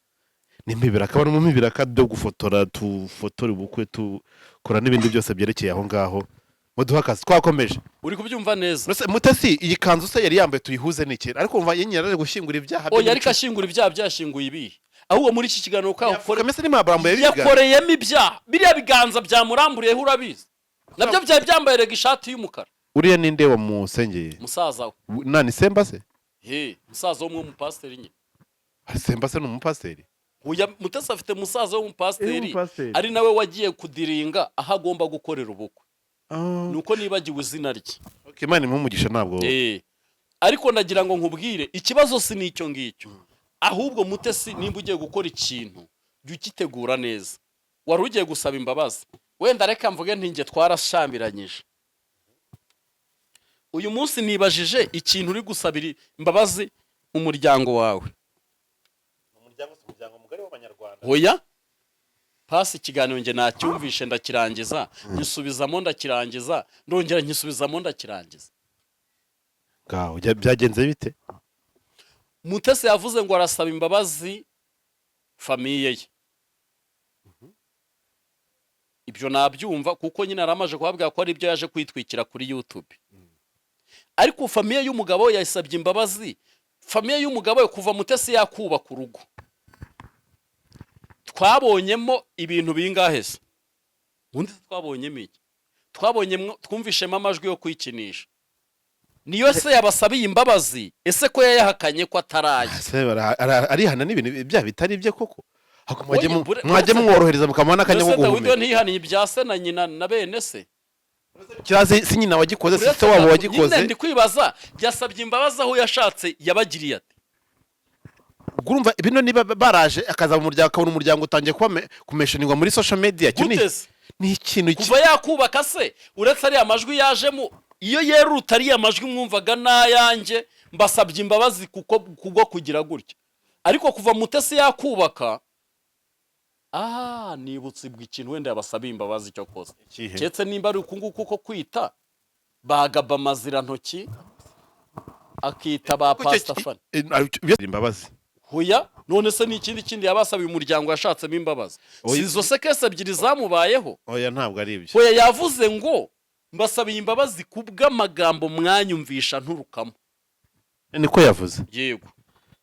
Ni imibiraka, bari mu mibiraka byo gufotora, tufotora ubukwe, tukora n'ibindi byose byerekeye aho ngaho, muduhe akazi, twakomeje. Uri kubyumva neza? Nose Mutesi, iyi kanzu se yari yambaye tuyihuze n'iki? Ariko umva, yari yaraje gushyingura ibyaha bye. Oya, ariko ashyingura ibyaha byashyinguye ibihe? Ahubwo muri iki kiganiro kaho Kagame se ni mabarambuye ibiganza. Yakoreyemo ibyaha, biriya biganza byamuramburiyeho, urabizi nabyo byari byambaye rega ishati y'umukara. Uriya ninde wamusengeye? Musaza we. Nani, Semba se? He, musaza w'umwe w'umupasiteri nyine. Semba se ni umupasiteri? Oya, Mutesi afite musaza w'umupasiteri. Umupasiteri. Ari nawe wagiye kudiringa aho agomba gukorera ubukwe, ni uko nibagiwe izina rye. Okay, Imana imuhe umugisha, ntabwo. Ariko ndagira ngo nkubwire, ikibazo si n'icyo ngicyo, ahubwo Mutesi, nimba ugiye gukora ikintu, jya ugitegura neza. Wari ugiye gusaba imbabazi, wenda reka mvuge nti njye twarashambiranyije. Uyu munsi nibajije ikintu uri gusabira imbabazi umuryango wawe. Umuryango si umuryango mugari w'Abanyarwanda. Hoya pasi, ikiganiro njye nacyumvishe ndakirangiza, nkisubizamo ndakirangiza, ndongera nkisubizamo ndakirangiza. Ngaho byagenze bite? Mutesi yavuze ngo arasaba imbabazi famille ye. Ibyo nabyumva, kuko nyine yaramaje kubabwira ko ari ibyo yaje kwitwikira kuri YouTube. Ariko famille y'umugabo we yasabye imbabazi, famille y'umugabo we, kuva Mutesi yakubaka urugo twabonyemo ibintu bingahe se? Ubundi se twabonyemo iki? Twabonyemo, twumvishemo amajwi yo kwikinisha. Niyo se yabasabiye imbabazi? Ese ko yayahakanye ko ataraye? Se arihana n'ibintu ibyaha bitari ibye koko? Ahubwo mwajye Oya, mwajye mumworohereza, mukamuha n'akanya ko Mbese Dawidi we guhumeka. ntiyihaniye ibya se na nyina na bene se? Kirazi si nyina wagikoze, si Uretse se wabo nyine wagikoze. Ndi kwibaza, yasabye imbabazi aho yashatse yabagiriye ati Ubwo urumva bino, niba baraje akaza mu muryango, akabona umuryango utangiye kuba kumeshanirwa muri social media, icyo ni Gute se? ni ikintu Kuva yakubaka se, uretse ariya majwi yajemo, iyo yeruta ariya majwi mwumvaga n'ayanjye, mbasabye imbabazi kuko kubwo kugira gutya. Ariko kuva Mutesi yakubaka, nibutse ibwo ikintu wenda yabasabiye imbabazi cyo kose. Ikihe? Keretse nimba ari uku nguku ko kwita bagaba amazirantoki, akita ba Pastor Fani. Imbabazi. Hoya, none se ni ikindi kindi yabasabiye umuryango yashatsemo imbabazi? Oya. Si izo se case ebyiri zamubayeho? Oya, ntabwo ari ibyo. Hoya, yavuze ngo mbasabiye imbabazi kubw'amagambo mwanyumvisha nturukamo. Niko yavuze? Yego.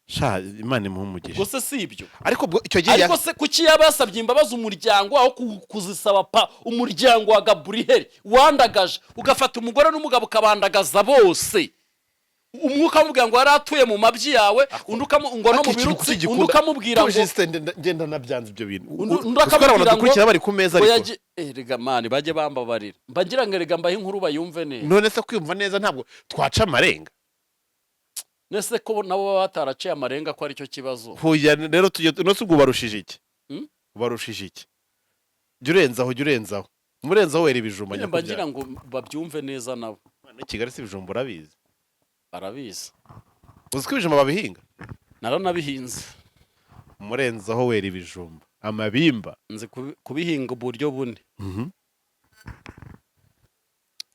Sha, Imana imuhe umugisha. Ubwo se si ibyo? Ariko ubwo icyo gihe Ariko se kuki yaba yasabye imbabazi umuryango aho kuzisaba pa umuryango wa Gaburiheri wandagaje, ugafata umugore n'umugabo ukabandagaza bose, umwuka amubwira ngo yari atuye mu mabyi yawe, undi ngo no mu birutsi, undi ukamubwira ngo Ngenda nabyanze ibyo bintu. Undi Uzi ko hari abantu akamubwira ngo dukurikira bari ku meza, ngo ariko erega mani, bajye bambabarira, mbagira ngo erega mbahe inkuru bayumve neza. None se kwiyumva neza ntabwo twaca amarenga? Nese ko nabo baba bataraciye amarenga, ko aricyo kibazo? Huya rero, tujye nose ubwo ubarushije iki? Hmm? Ubarushije iki? Jya urenzaho, jya urenzaho, umurenzaho wera ibijumba. Nyine mba ngira ngo babyumve neza nabo. Nyakubahwa. Kigali si ibijumba, urabizi? Barabizi. Uzi ko ibijumba babihinga? Naranabihinze. Umurenzaho wera ibijumba, amabimba. Nzi kubihinga uburyo bune.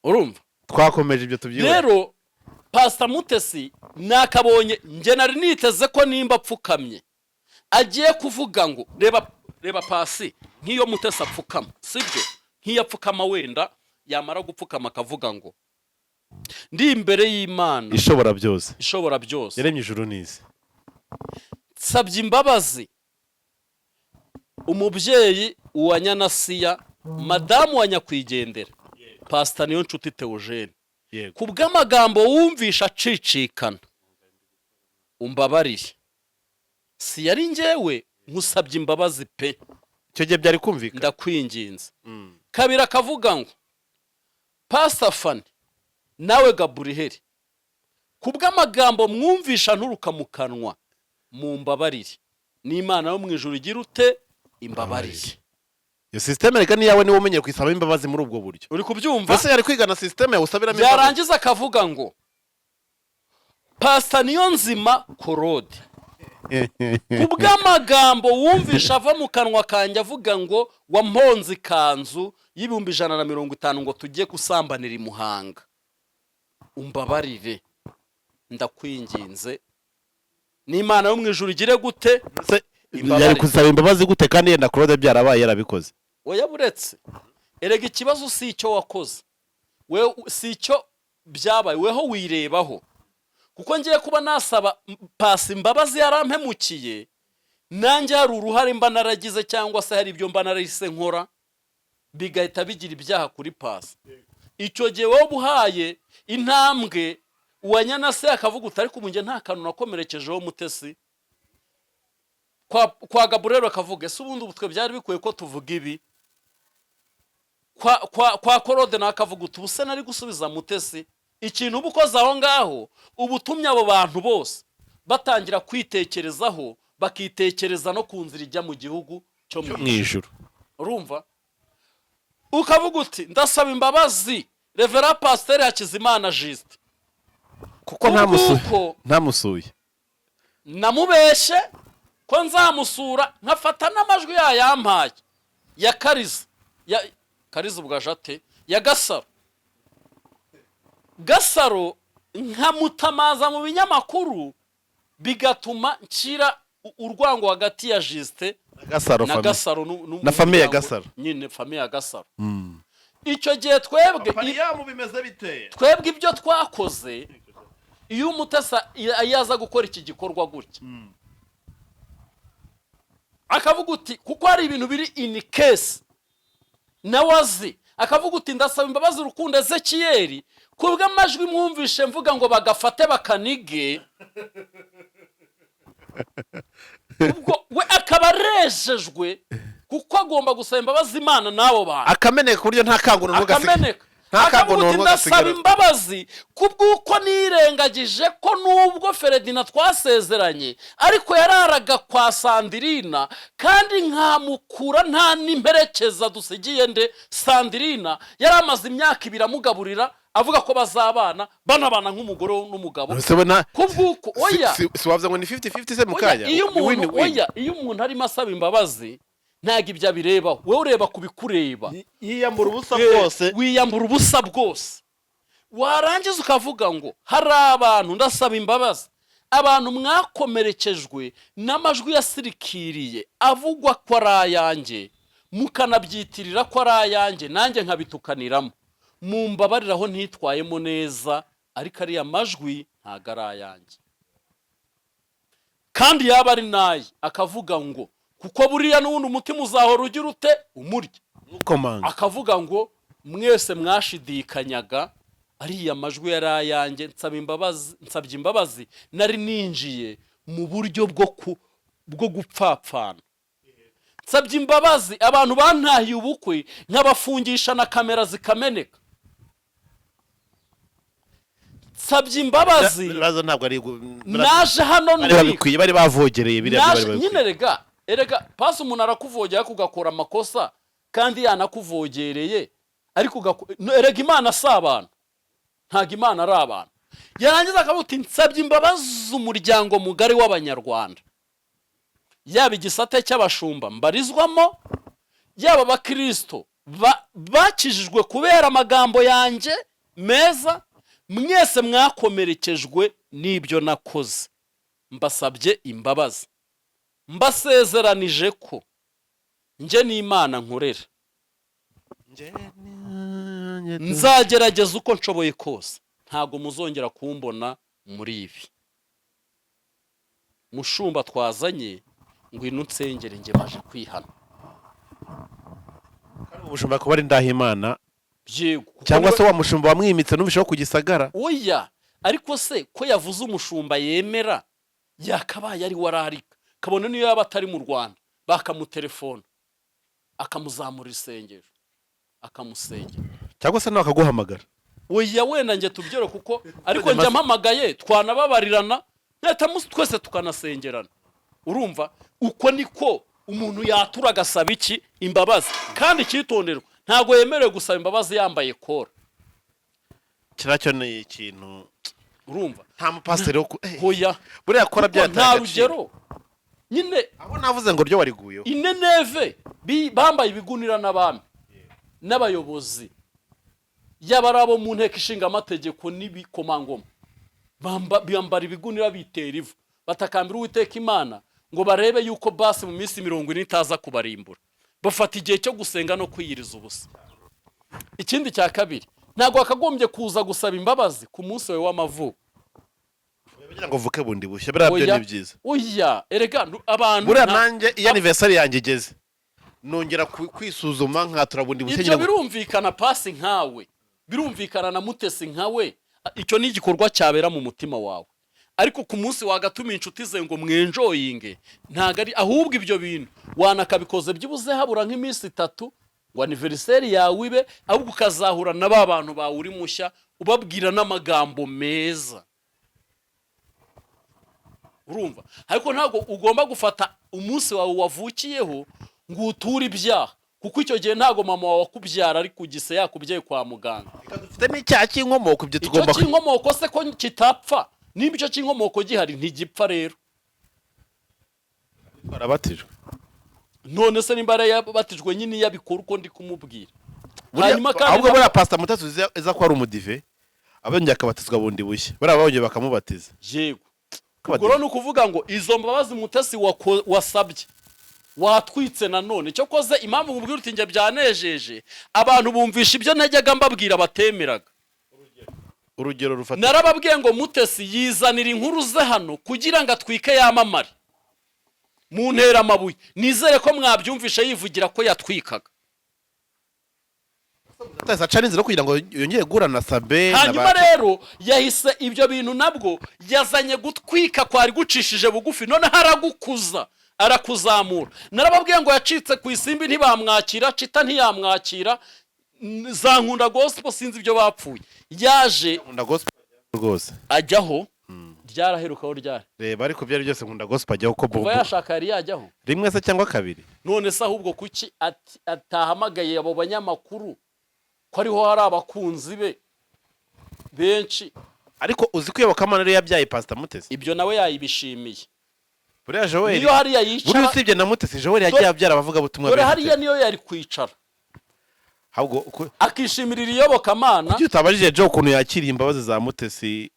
Urumva? Twakomeje ibyo tubyibona. Rero Pasita Mutesi nakabonye, njye nari niteze ko nimba apfukamye agiye kuvuga ngo reba, reba pasi, nk'iyo Mutesi apfukama, sibyo? Nk'iyo apfukama, wenda yamara gupfukama akavuga ngo: "Ndi imbere y'Imana ishobora byose, ishobora byose, yaremye ijuru n'isi, nsabye imbabazi umubyeyi wa Nyanasiya, madamu wa nyakwigendera Pasita Niyo Nshuti Theogene, ku bw'amagambo wumvisha acicikana, umbabarire, si yari njyewe, nkusabye imbabazi pe." Icyo gihe byari kumvikana. "Ndakwinginze." Kabiri akavuga ngo: "Pasita Fani nawe Gaburiheri, ku bw'amagambo mwumvisha nturuka mu kanwa, mumbabarire, n'Imana yo mu ijuru igira ute? Imbabarire." Iyo système reka niyawe, niwe umenyeye kuyisaba imbabazi muri ubwo buryo. Uri kubyumva? Mbese yari kwigana système yawe usabiramo imbabazi? Yarangiza akavuga ngo: "Pasita Niyo Nzima Korode, ku bw'amagambo wumvisha ava mu kanwa kanjye avuga ngo wamponze ikanzu y'150,000 ngo tujye gusambanira i Muhanga, umbabarire, ndakwinginze, n'Imana yo mu ijuru igire gute?" Se, Imbabarire. yari gusaba imbabazi gute kandi yenda Claude byarabaye yarabikoze? Oya, buretse, erega ikibazo si icyo wakoze we, si icyo byabaye, weho wirebaho, kuko ngiye kuba nasaba pasi imbabazi yarampemukiye, nanjye hari uruhare mba naragize, cyangwa se hari ibyo mba narahise nkora bigahita bigira ibyaha kuri pasi. Icyo gihe wowe uhaye intambwe uwa Nyanase akavuga uti: "Ariko ubu njye nta kantu nakomerekejeho Mutesi." Kwa Gaburero akavuga: "Ese ubundi ubu twe byari bikwiye ko tuvuga ibi?" Kwa Korode nawe akavuga uti: "Ubu se nari gusubiza Mutesi?" Ikintu uba ukoze aho ngaho, uba utumye abo bantu bose batangira kwitekerezaho, bakitekereza no ku nzira ijya mu gihugu cyo mu mu ijuru. Urumva, ukavuga uti: "Ndasaba imbabazi Reverend Pasiteri Hakizimana Justin kuko ntamusuye, kubw'uko ntamusuye, namubeshe ko nzamusura, nkafata n'amajwi yayampaye ya Kariza, ya Kariza ubwo ate, ya Gasaro, Gasaro nkamutamaza mu binyamakuru, bigatuma nshyira urwango hagati ya Justin na Gasaro na famille. Gasaro Na famille ya n'umuryango. Gasaro. Nyine famille ya Gasaro. Icyo gihe twebwe bimeze bite? Twebwe ibyo twakoze, iyo Umutasa iyo aza gukora iki gikorwa gutya, akavuga uti, kuko hari ibintu biri in case nawe azi, akavuga uti: "Ndasaba imbabazi Urukundo Ezekiyeri ku bw'amajwi mwumvishe mvuga ngo bagafate bakanige," ubwo we akaba arejejwe, kuko agomba gusaba imbabazi Imana n'abo bantu. Akameneka ku buryo nta kanguno gasiga. Akameneka. Nta Akavuga kanguno uti: "Ndasaba gasigara. imbabazi kubw'uko nirengagije ko nubwo Feredina twasezeranye, ariko yararaga kwa Sandirina, kandi nkamukura nta n'imperekeza dusigiye nde Sandirina yari amaze imyaka 2 amugaburira, avuga ko bazabana, banabana nk'umugore n'umugabo." Ese we nta Kubw'uko, oya. Si wavuze ngo ni 50-50 se mu Oya, kanya? iyo Ni win umuntu win. Oya, iyo umuntu arimo asaba imbabazi, ntabwo ibyo abirebaho, wowe ureba ku bikureba. Yiyambura ubusa bwose. Wiyambura ubusa bwose, warangiza ukavuga ngo: "Hari abantu ndasaba imbabazi, abantu mwakomerekejwe n'amajwi yasirikiriye avugwa ko ari ayanjye, mukanabyitirira ko ari ayanjye, nanjye nkabitukaniramo, mumbabariraho ntitwayemo neza, ariko ariya majwi ntabwo ari ayanjye." Kandi yaba ari naye, akavuga ngo, kuko buriya n'ubundi umutima uzahora ugira ute? Umurya. Ntukomanga. Akavuga ngo: "Mwese mwashidikanyaga, ariya majwi yari ayanjye, nsaba imbabazi, nsabye imbabazi, nari ninjiye mu buryo bwo gupfapfana. Nsabye imbabazi abantu bantahiye ubukwe, nkabafungisha na kamera zikameneka. Nsabye imbabazi." Ibibazo ntabwo ari Naje hano bari ntwika. babikwiye, bari bavogereye biriya byo. Naje Bari nyine babikwiye. Rega erega pasi, umuntu arakuvogera ariko ugakora amakosa kandi yanakuvogereye, ariko no, erega Imana si abantu, ntabwo Imana ari abantu. Yarangiza akavuga uti: "Nsabye imbabazi umuryango mugari w'Abanyarwanda, yaba igisate cy'abashumba mbarizwamo, yaba abakirisito bakijijwe kubera amagambo yanjye." meza. Mwese mwakomerekejwe n'ibyo nakoze, mbasabye imbabazi, mbasezeranije ko njye n'Imana nkorera nzagerageza uko nshoboye kose, ntabwo muzongera kumbona muri ibi. Mushumba twazanye, ngwino unsengere, njye baje kwihana. Umushumba kuba ari Ndahimana? Yego, kuko Cyangwa se wa mushumba wamwimitse n'ubishaho ku Gisagara? Oya, ariko se ko yavuze umushumba yemera, yakabaye ari wararika, kabone niyo yaba atari mu Rwanda, bakamutelefona akamuzamura isengesho, akamusengera. Cyangwa se nawe akaguhamagara. Oya, wenda njye tubyere kuko ariko njye mpamagaye twanababarirana, nkahita twese tukanasengerana. Urumva, uko niko umuntu yatura agasaba iki? Imbabazi. Kandi icyitonderwa, ntabwo yemerewe gusaba imbabazi yambaye kora. Kiriya cyo ni ikintu Urumva? nta mupasiteri wo Hoya. Buriya kora Kuko byataye nta agaciro. rugero nyine. Aho navuze ngo ryo wariguyeho. Ineneve bambaye ibigunira n'abami n'abayobozi, yaba ari abo mu nteko ishinga amategeko n'ibikomangoma, bambara ibigunira, bitera ivu, batakambira Uwiteka Imana ngo barebe yuko basi mu minsi 40 itaza kubarimbura. Bafata igihe cyo gusenga no kwiyiriza ubusa. Ikindi cya kabiri, ntabwo wakagombye kuza gusaba imbabazi ku munsi wawe w'amavuko. Kugira ngo uvuke bundi bushya, buriya byo Oya, ni byiza. Oya, erega abantu Buriya nanjye iyo anniversaire yanjye igeze, nongera kwisuzuma, nkatura bundi bushya. Ibyo Ngira ngo birumvikana, pasi nkawe, birumvikana na Mutesi nkawe, icyo ni igikorwa cyabera mu mutima wawe. Ariko ku munsi wagatuma inshuti ze ngo mwenjoyinge, ntabwo ari. Ahubwo ibyo bintu wanakabikoze byibuze habura nk'iminsi 3 ngo anniversaire yawe ibe, ahubwo ukazahura na ba bantu bawe uri mushya, ubabwira n'amagambo meza. Urumva? Ariko ntabwo ugomba gufata umunsi wawe wavukiyeho ngo uture ibyaha, kuko icyo gihe ntabwo mama wawe akubyara ari ku gise yakubyaye kwa muganga. Dufite n'icyaha cy'inkomoko, ibyo Icyo tugomba cy'inkomoko se ko kitapfa? Niba icyo cy'inkomoko gihari, ntigipfa rero. Twarabatijwe. None se nimba yarabatijwe nyine, iyo abikora uko ndi kumubwira. Hanyuma Hanyuma kandi ahubwo buriya Pasita Mutesi uzi ko ari umudive, abongeye akabatizwa bundi bushya, buriya bongeye bakamubatiza. Yego. Ko Ubwo rero ni ukuvuga ngo izo mbabazi Mutesi wasabye, watwitse nanone. Cyo koze impamvu mubwira uti njye byanejeje, abantu bumvisha ibyo najyaga mbabwira batemeraga. Urugero rufata. Narababwiye ngo Mutesi yizanira inkuru ze hano kugira ngo atwike, yamamare mu ntera amabuye. Nizere ko mwabyumvishe yivugira ko yatwikaga. Mutesi aca n'inzira kugira ngo yongere guhura na Sabe na Hanyuma rero yahise ibyo bintu nabwo yazanye gutwika kwari gucishije bugufi, noneho aragukuza, arakuzamura. Narababwiye ngo yacitse ku Isimbi ntibamwakira, Cita ntiyamwakira, za Nkunda Gospel sinzi ibyo bapfuye, yaje. Nkunda Gospel rwose. Ajyaho ryaraherukaho ryari? Reba, ariko byari byose Nkunda Gospel ajyaho ko Kuva bobo yashaka yari yajyaho? Rimwe se cyangwa kabiri. None se ahubwo kuki atahamagaye abo banyamakuru, ko ariho hari abakunzi be benshi? Ariko uzi ko iyobokamana rero yabyaye Pasita Mutesi. Ibyo nawe yayibishimiye. Buriya Joel Niyo hariya buriya yicara. Usibye na Mutesi, Joel yagiye abyara abavugabutumwa Dore benshi. hariya niyo yari kwicara Ahubwo akishimirira iyobokamana. Kuki utabajije Joe ukuntu yakiriye imbabazi za Mutesi?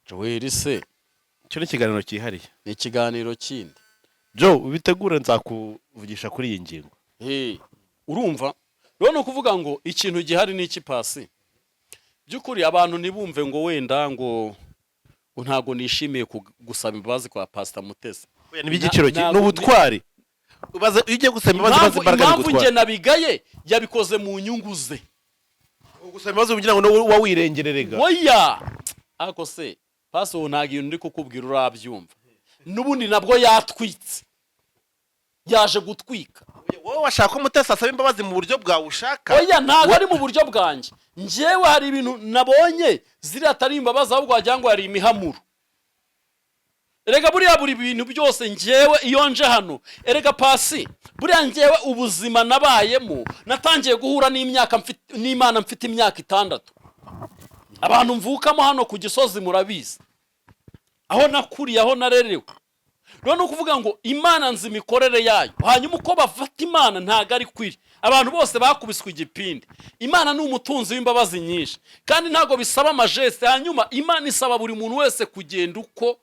Joel se? Icyo ni ikiganiro cyihariye. Ni ikiganiro kindi. Joe, ubitegure, nzakuvugisha kuri iyi ngingo. Hey, urumva rero, ni ukuvuga ngo ikintu gihari ni iki, pasi? By'ukuri abantu ntibumve ngo wenda ngo ntabwo nishimiye gusaba imbabazi kwa Pasita Mutesi. Oya, ni iby'igiciro Ntabwo ni ubutwari. Ubaze iyo ugiye gusaba imbabazi, ubaze Impamvu imbaraga impamvu bigutwara. njye nabigaye, yabikoze mu nyungu ze. Gusaba imbabazi kugira ngo nawe uba wirengererega. Oya, ariko se pasi, ubu ntabwo ibintu ndi kukubwira urabyumva. N'ubundi nabwo yatwitse, yaje gutwika. Wowe washaka ko Mutesi asaba imbabazi mu buryo bwawe ushaka? Oya, ntabwo ari mu buryo bwanjye. Njyewe hari ibintu nabonye ziriya atari imbabazi, ahubwo wagira ngo hari imihamuro. Erega buriya buri bintu byose, njyewe iyo nje hano, erega pasi, buriya njyewe ubuzima nabayemo, natangiye guhura n'imyaka n'Imana mfite imyaka 6. Abantu mvukamo hano ku Gisozi murabizi, aho nakuriye, aho narerewe. Rero ni ukuvuga ngo Imana nzi imikorere yayo. Hanyuma uko bafata Imana ntabwo ari kwiri. Abantu bose bakubiswe igipindi. Imana ni umutunzi w'imbabazi nyinshi, kandi ntabwo bisaba amageste. Hanyuma Imana isaba buri muntu wese kugenda uko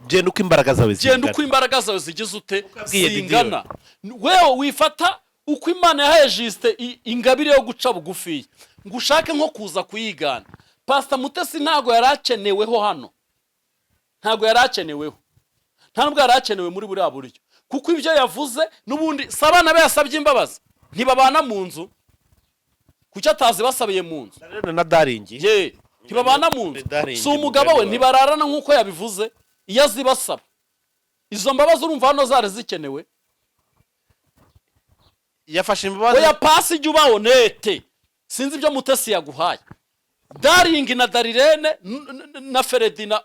Genda uko imbaraga zawe genda zingana. Uko imbaraga zawe zigize ute? Yabwiye. Zingana. Wewe wifata uko Imana yahaye Justin ingabire yo guca bugufiya, ngo ushake nko kuza kuyigana. Pasita Mutesi ntabwo yari akeneweho hano, ntabwo yari akeneweho, nta nubwo yari akenewe muri buriya buryo, kuko ibyo yavuze n'ubundi si abana be yasabye imbabazi? Ntibabana mu nzu? Kuki atazibasabiye mu nzu? Na Daringi. Ye, ntibabana mu nzu? Daringi. Si umugabo we? Mugani wawe. Ntibararana nk'uko yabivuze? Iyo azibasaba izo mbabazi, urumva hano zari zikenewe? Yafashe imbabazi. Oya, pasi, ijya uba honnête. Sinzi ibyo Mutesi yaguhaye. Daringi na Darirene na Feredina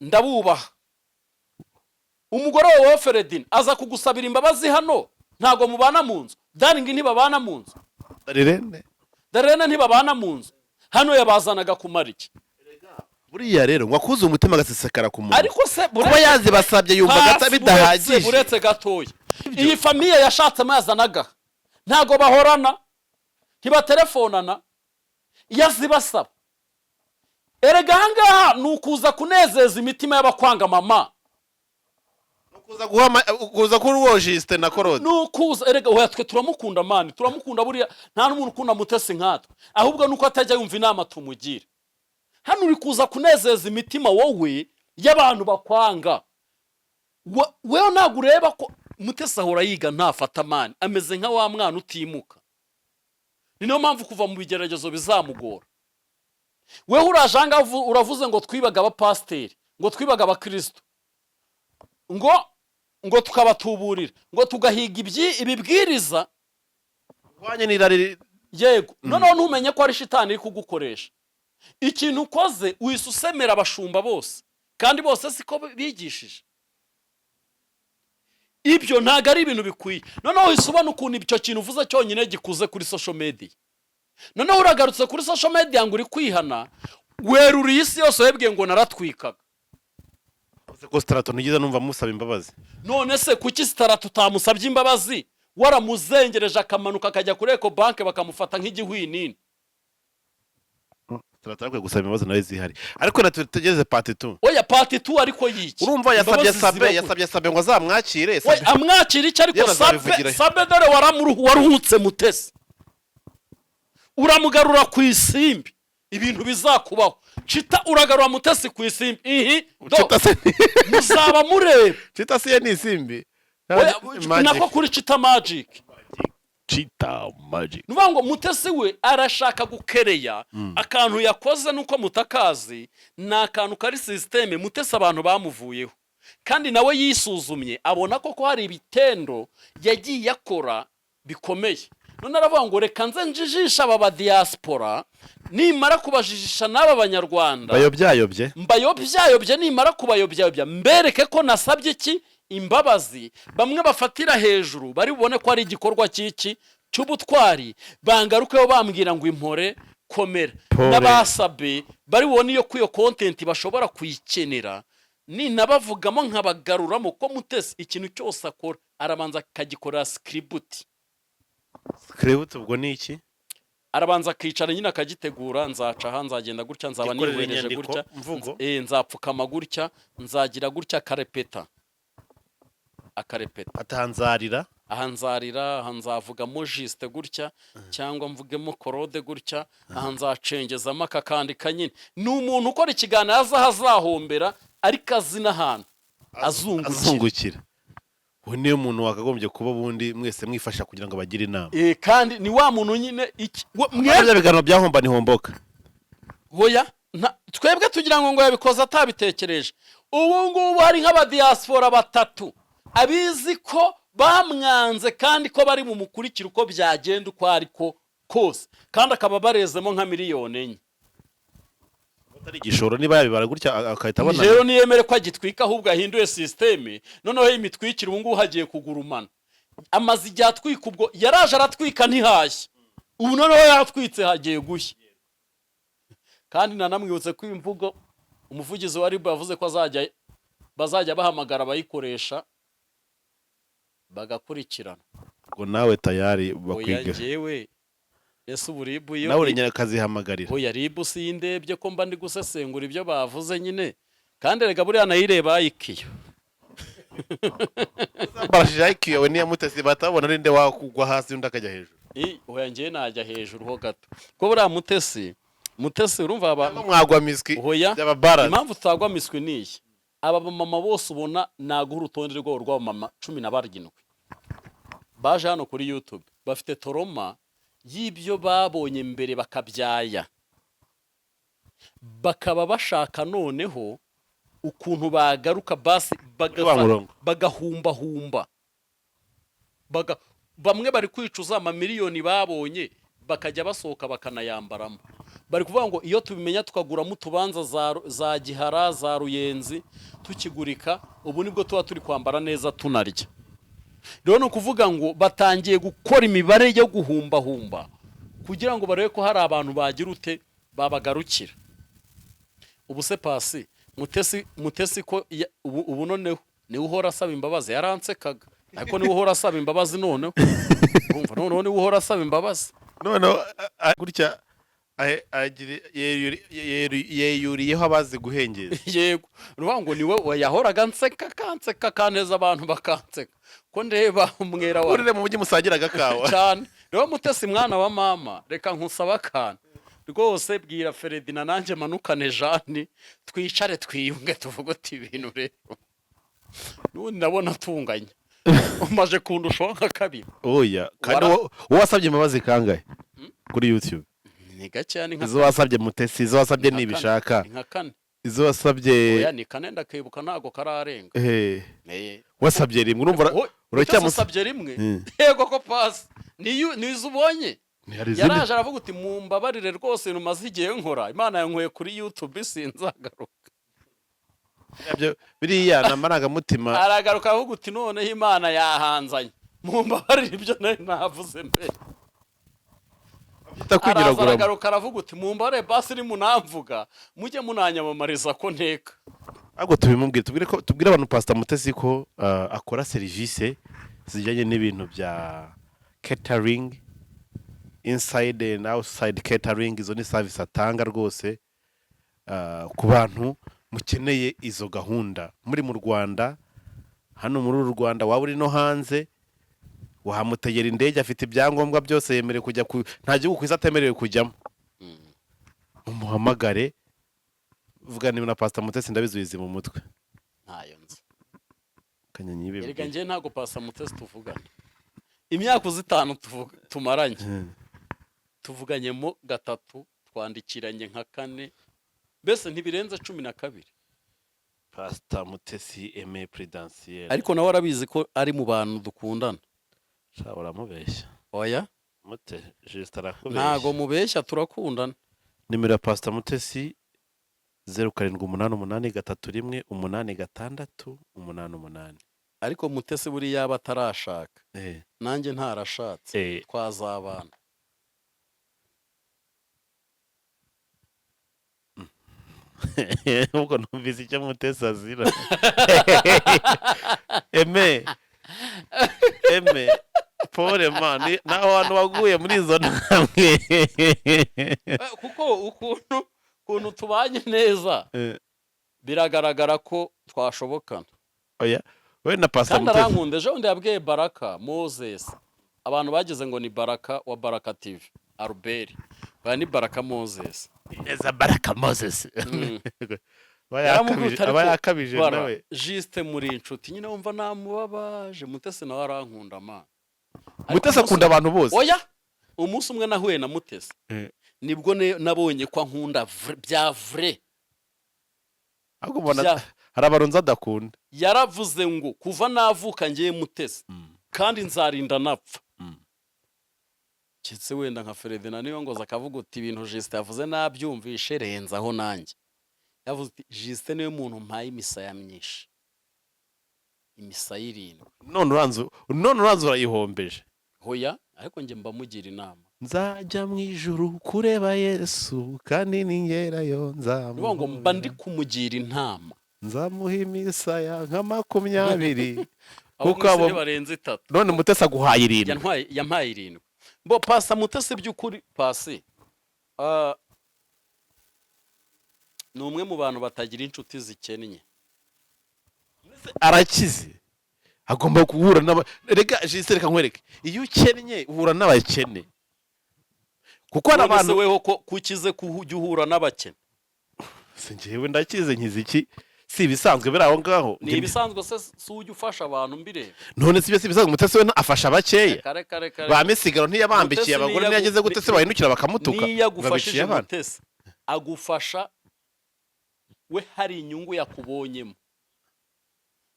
ndabubaha. Umugore wawe wa Feredina aza kugusabira imbabazi hano, ntabwo mubana mu nzu? Daringi ntibabana mu nzu? Darirene. Darirene ntibabana mu nzu? Hano yabazanaga kumara iki? Buriya rero ngo akuze umutima agasesekara ku muntu. Ariko se Kuba yazibasabye yumva Pasi, bidahagije. Buretse gatoya. Iyi famille yashatsemo yazanaga, ntabwo bahorana, ntibatelefonana. Iyo azibasaba, erega ahangaha ni ukuza kunezeza imitima y'abakwanga, mama. Kuza kuri uwo Justin na Claude. Ni ukuza, erega oya, twe turamukunda man, turamukunda. Buriya nta n'umuntu ukunda Mutesi nkatwe, ahubwo nuko atajya yumva inama tumugira. Hano uri kuza kunezeza imitima wowe y'abantu bakwanga. Wewe ntabwo ureba ko Mutesi ahora yiga, ntafata man, ameze nka wa mwana utimuka. Ni niyo mpamvu kuva mu bigeragezo bizamugora. Wewe uraje ahangaha, uravuze ngo twibaga abapasiteri, ngo twibaga abakristo, ngo tukabatuburira, ngo tugahiga ibibwiriza. Urwanye n'irari. Yego, noneho ntumenye ko ari shitani iri kugukoresha. Ikintu ukoze, uhise usemera abashumba bose, kandi bose siko bigishije. Ibyo ntabwo ari ibintu bikwiye. Noneho uhise ubona ukuntu icyo kintu uvuze cyonyine gikuze kuri social media. Noneho uragarutse kuri social media ngo uri kwihana, weruriye isi yose, webwiye ngo naratwikaga. Ko Strato ntigeze numva musaba imbabazi. None se kuki Sitara tutamusabye imbabazi, waramuzengereje akamanuka akajya kuri Ecobank bakamufata nk'igihwinini? Strato akwiye gusaba imbabazi nawe zihari, ariko na tutegeze part 2. Oya, part 2 ariko yiki? Urumva yasabye Imbabazi Sabe ziba gute? Yasabye Sabe ngo azamwakire. We Sabe amwakira icyo ariko? Yewe. Sabe Azabivugirayo. Sabe dore waruhutse Mutesi, uramugarura ku isimbi. Ibintu bizakubaho Cita, uragarura Mutesi ku isimbi ihi do. Chita se Muzaba mureba. Chita se ni isimbi. Oya, Magic. nako kuri Cita Magic. Chita Magic. Ni ukuvuga ngo Mutesi we arashaka gukereya akantu yakoze, nuko mutakazi ni akantu kari système. Mutesi abantu bamuvuyeho, kandi nawe yisuzumye abona koko hari ibitendo yagiye akora bikomeye. None aravuga ngo reka nze njijisha aba badiyasipora, nimara kubajijisha n'aba banyarwanda Bayobyayobye. Mbayobyayobye, nimara kubayobyayobya mbereke ko nasabye iki? Imbabazi. Bamwe bafatira hejuru bari bubone ko ari igikorwa cy'iki? Cy'ubutwari. Bangarukeho bambwira ngo impore, komera. Pole. N'abasabe bari bubone iyo ko iyo content bashobora kuyikenera, ninabavugamo nkabagaruramo ko Mutesi ikintu cyose akora arabanza akagikorera script. Script ubwo ni iki? Arabanza akicara nyine akagitegura: nzaca aha, nzagenda gutya, nzaba Gikorera nihwereje inyandiko, gutya, mvugo. Nzapfukama gutya, nzagira gutya, akarepeta, akarepeta. Atanzarira. Aha nzarira, aha nzavugamo Justin gutya cyangwa mvugemo Claude gutya, aha nzacengezamo aka kandika. Nyine ni umuntu ukora ikiganiro azi aho azahombera, ariko azi n'ahantu azungukira. Azungukira. Uwo niyo muntu wakagombye kuba ubundi mwese mwifasha kugira ngo bagire inama. Kandi ni wa muntu nyine iki Mwe bya biganiro byahomba ntihomboka. Hoya, twebwe tugira ngo yabikoze atabitekereje. Ubu ngubu hari nk'abadiyasipora batatu abizi ko bamwanze, kandi ko bari bumukurikire uko byagenda uko ariko kose, kandi akaba barezemo nka miliyoni 4. Atari igishoro niba yabibara gutya agahita abona. Rero niyemere ko agitwika, ahubwo ahinduye système. Noneho imitwikire ubu ngubu hagiye kugurumana. Amaze igihe atwika, ubwo yaraje aratwika ntihashye, ubu noneho yaratwitse hagiye gushya. Kandi nanamwibutse ko imvugo umuvugizi wa RIB yavuze ko azajya bazajya bahamagara abayikoresha bagakurikirana. Ubwo nawe tayari Oya, bakwiga. Njyewe ese ubu RIB iyo Nawe uri nyirakazihamagarira. Oya, RIB sindebye ko mba ndi gusesengura ibyo bavuze nyine, kandi erega buriya nayireba ayikiyo. Barashije IQ yawe niya Mutesi, batabona ninde wakugwa hasi undi akajya hejuru. Oya, njyewe najya hejuru ho gato, ko buriya Mutesi urumva aba Cyangwa mwagwa miswi? Oya. Byaba balance. Impamvu tutagwa miswi ni iyi: aba bamama bose ubona, naguha urutonde rwabo rw'abamama 17 baje hano kuri YouTube, bafite trauma y'ibyo babonye mbere, bakabyaya, bakaba bashaka noneho ukuntu bagaruka basi Wa murongo. bagahumbahumba. Bamwe bari kwicuza amamiliyoni babonye, bakajya basohoka bakanayambaramo. Bari kuvuga ngo iyo tubimenya tukaguramo utubanza za Gihara, za Ruyenzi, tukigurika, ubu nibwo tuba turi kwambara neza, tunarya. Rero ni ukuvuga ngo batangiye gukora imibare yo guhumbahumba kugira ngo barebe ko hari abantu bagira ute, babagarukira. Ubu se pasi Mutesi ko ubu noneho niwe uhora asaba imbabazi. Yaransekaga, ariko niwe uhora asaba imbabazi noneho. Urumva, noneho niwe uhora asaba imbabazi. Noneho gutya yeyuriyeho abazi guhengeza. Yego, ni ukuvuga ngo niwe yahoraga nseka, kanseka, kaneza, abantu bakanseka ko ndeba umwera wa Urire mu mujyi musangira agakawa. Cyane. Rero Mutesi, mwana wa mama, reka nkusaba akantu rwose: bwira Feredina nanjye manukane Jani, twicare twiyunge, tuvuge uti ibintu rero n'ubundi ndabona atunganye, umaje kundushaho nka kabiri. Oya, kandi wowe wasabye imbabazi kangahe kuri YouTube? Ni gakeya, ni nka Izo wasabye Mutesi, izo wasabye nka kane. Nibishaka. Ni nka kane. Izo wasabye. Oya, ni kane, ndakibuka, ntago kararenga. Wasabye rimwe, urumva uracyamusa. Usabye rimwe. Yego ko pasi niyo nizo ubonye. Hari izindi. Yaraje aravuga uti mumbabarire rwose, ibintu maze igihe nkora, Imana yankuye kuri YouTube, sinzagaruka. Biriya ni amarangamutima. Aragaruka aravuga uti noneho Imana yahanzanye, mumbabarire ibyo nari navuze mbere. Byita Araza kwigiraguramo. aragaruka aravuga uti mumbabarire basi, nimunamvuga mujye munanyamamariza ko nteka. Ahubwo tubimubwire, tubwire ko, tubwire abantu Pastor Mutesi ko akora serivisi zijyanye n'ibintu bya catering, inside and outside catering. Izo ni service atanga rwose ku bantu mukeneye izo gahunda muri mu Rwanda, hano muri uru Rwanda, waba uri no hanze wahamutegera indege. Afite ibyangombwa byose, yemerewe kujya ku, nta gihugu ku isi atemerewe kujyamo. Mumuhamagare, vuga niba na Pastor Mutesi, ndabizi uyizi mu mutwe. Ntayo nzi. Kanyanyi. Erega njye ntabwo Pastor Mutesi tuvugana. Imyaka uzi itanu tumaranye, tuvuganyemo gatatu, twandikiranye nka kane, mbese ntibirenze 12. Pastor Mutesi Aime Prudentiel. Ariko nawe arabizi ko ari mu bantu dukundana. Sha, uramubeshya. Oya. Mute Justin arakubeshya. Ntago mubeshya, turakundana. Nimero ya Pastor Mutesi: 0788318688. Ariko Mutesi buriya yaba atarashaka, nanjye ntarashatse, twazabana. Ubwo numvise icyo Mutesi azira. Eme, eme, pole man, naho hantu waguye muri izo ntambwe. Kuko ukuntu tubanye neza, biragaragara ko twashobokana. Oya, wowe na Pastor Kandi Mutesi. arankunda. Ejo bundi yabwiye Baraka Moses, abantu bagize ngo ni Baraka wa Baraka TV Albert, oya, ni Baraka Moses. Neza, Baraka Moses. Aba Yaramubwiye yakabije uti, aba ariko yakabije. Bara, Nawe. Juste muri inshuti nyine, wumva namubabaje. Mutesi nawe arankunda ma. Ariko Mutesi akunda abantu bose. Oya, umunsi umwe nahuye na Mutesi, nibwo nabonye ko ankunda bya vrai. Ahubwo ubona hari abarunzi adakunda. Yaravuze ngo kuva navuka ngiye Mutesi, kandi nzarinda napfa, keretse wenda nka Feredina niyo ngoza akavuga uti ibintu Justin yavuze nabyumvishe, renzaho nanjye. Yavuze uti Justin niwe muntu mpaye imisaya myinshi, imisaya irindwi. None uranzu urayihombeje. Hoya, ariko njye mba mugira inama. Nzajya mu ijuru kureba Yesu, kandi ningerayo Ni ukuvuga ngo mba ndi nzamuha kumugira inama. Nzamuha imisaya nka 20. Abo Kuko mu isi ntibarenze 3. None Mutesi aguhaye 7. Yampaye 7. Bo pasa Mutesi, by'ukuri pasi ni umwe mu bantu batagira inshuti zikennye. Arakize, agomba guhura n'aba. Reka jise, reka nkwereke, iyo ukennye uhura n'abakene, kuko hari None se abantu weho ko kukize ko ujya uhura n'abakene? Si njyewe ndakize, nkize iki? Si ibisanzwe biri aho ngaho. Ni ibisanzwe se? Si ujya ufasha abantu mbireba? None si byo, si ibisanzwe? Mutesi we afasha bakeya. Kare kare kare. Ba Misigaro ntiyabambikiye Mutesi abagore? niyo Ntiyageze gute se? Bahindukira bakamutuka niyo ngo abiciye agufashije abana. Mutesi agufasha we hari inyungu yakubonyemo.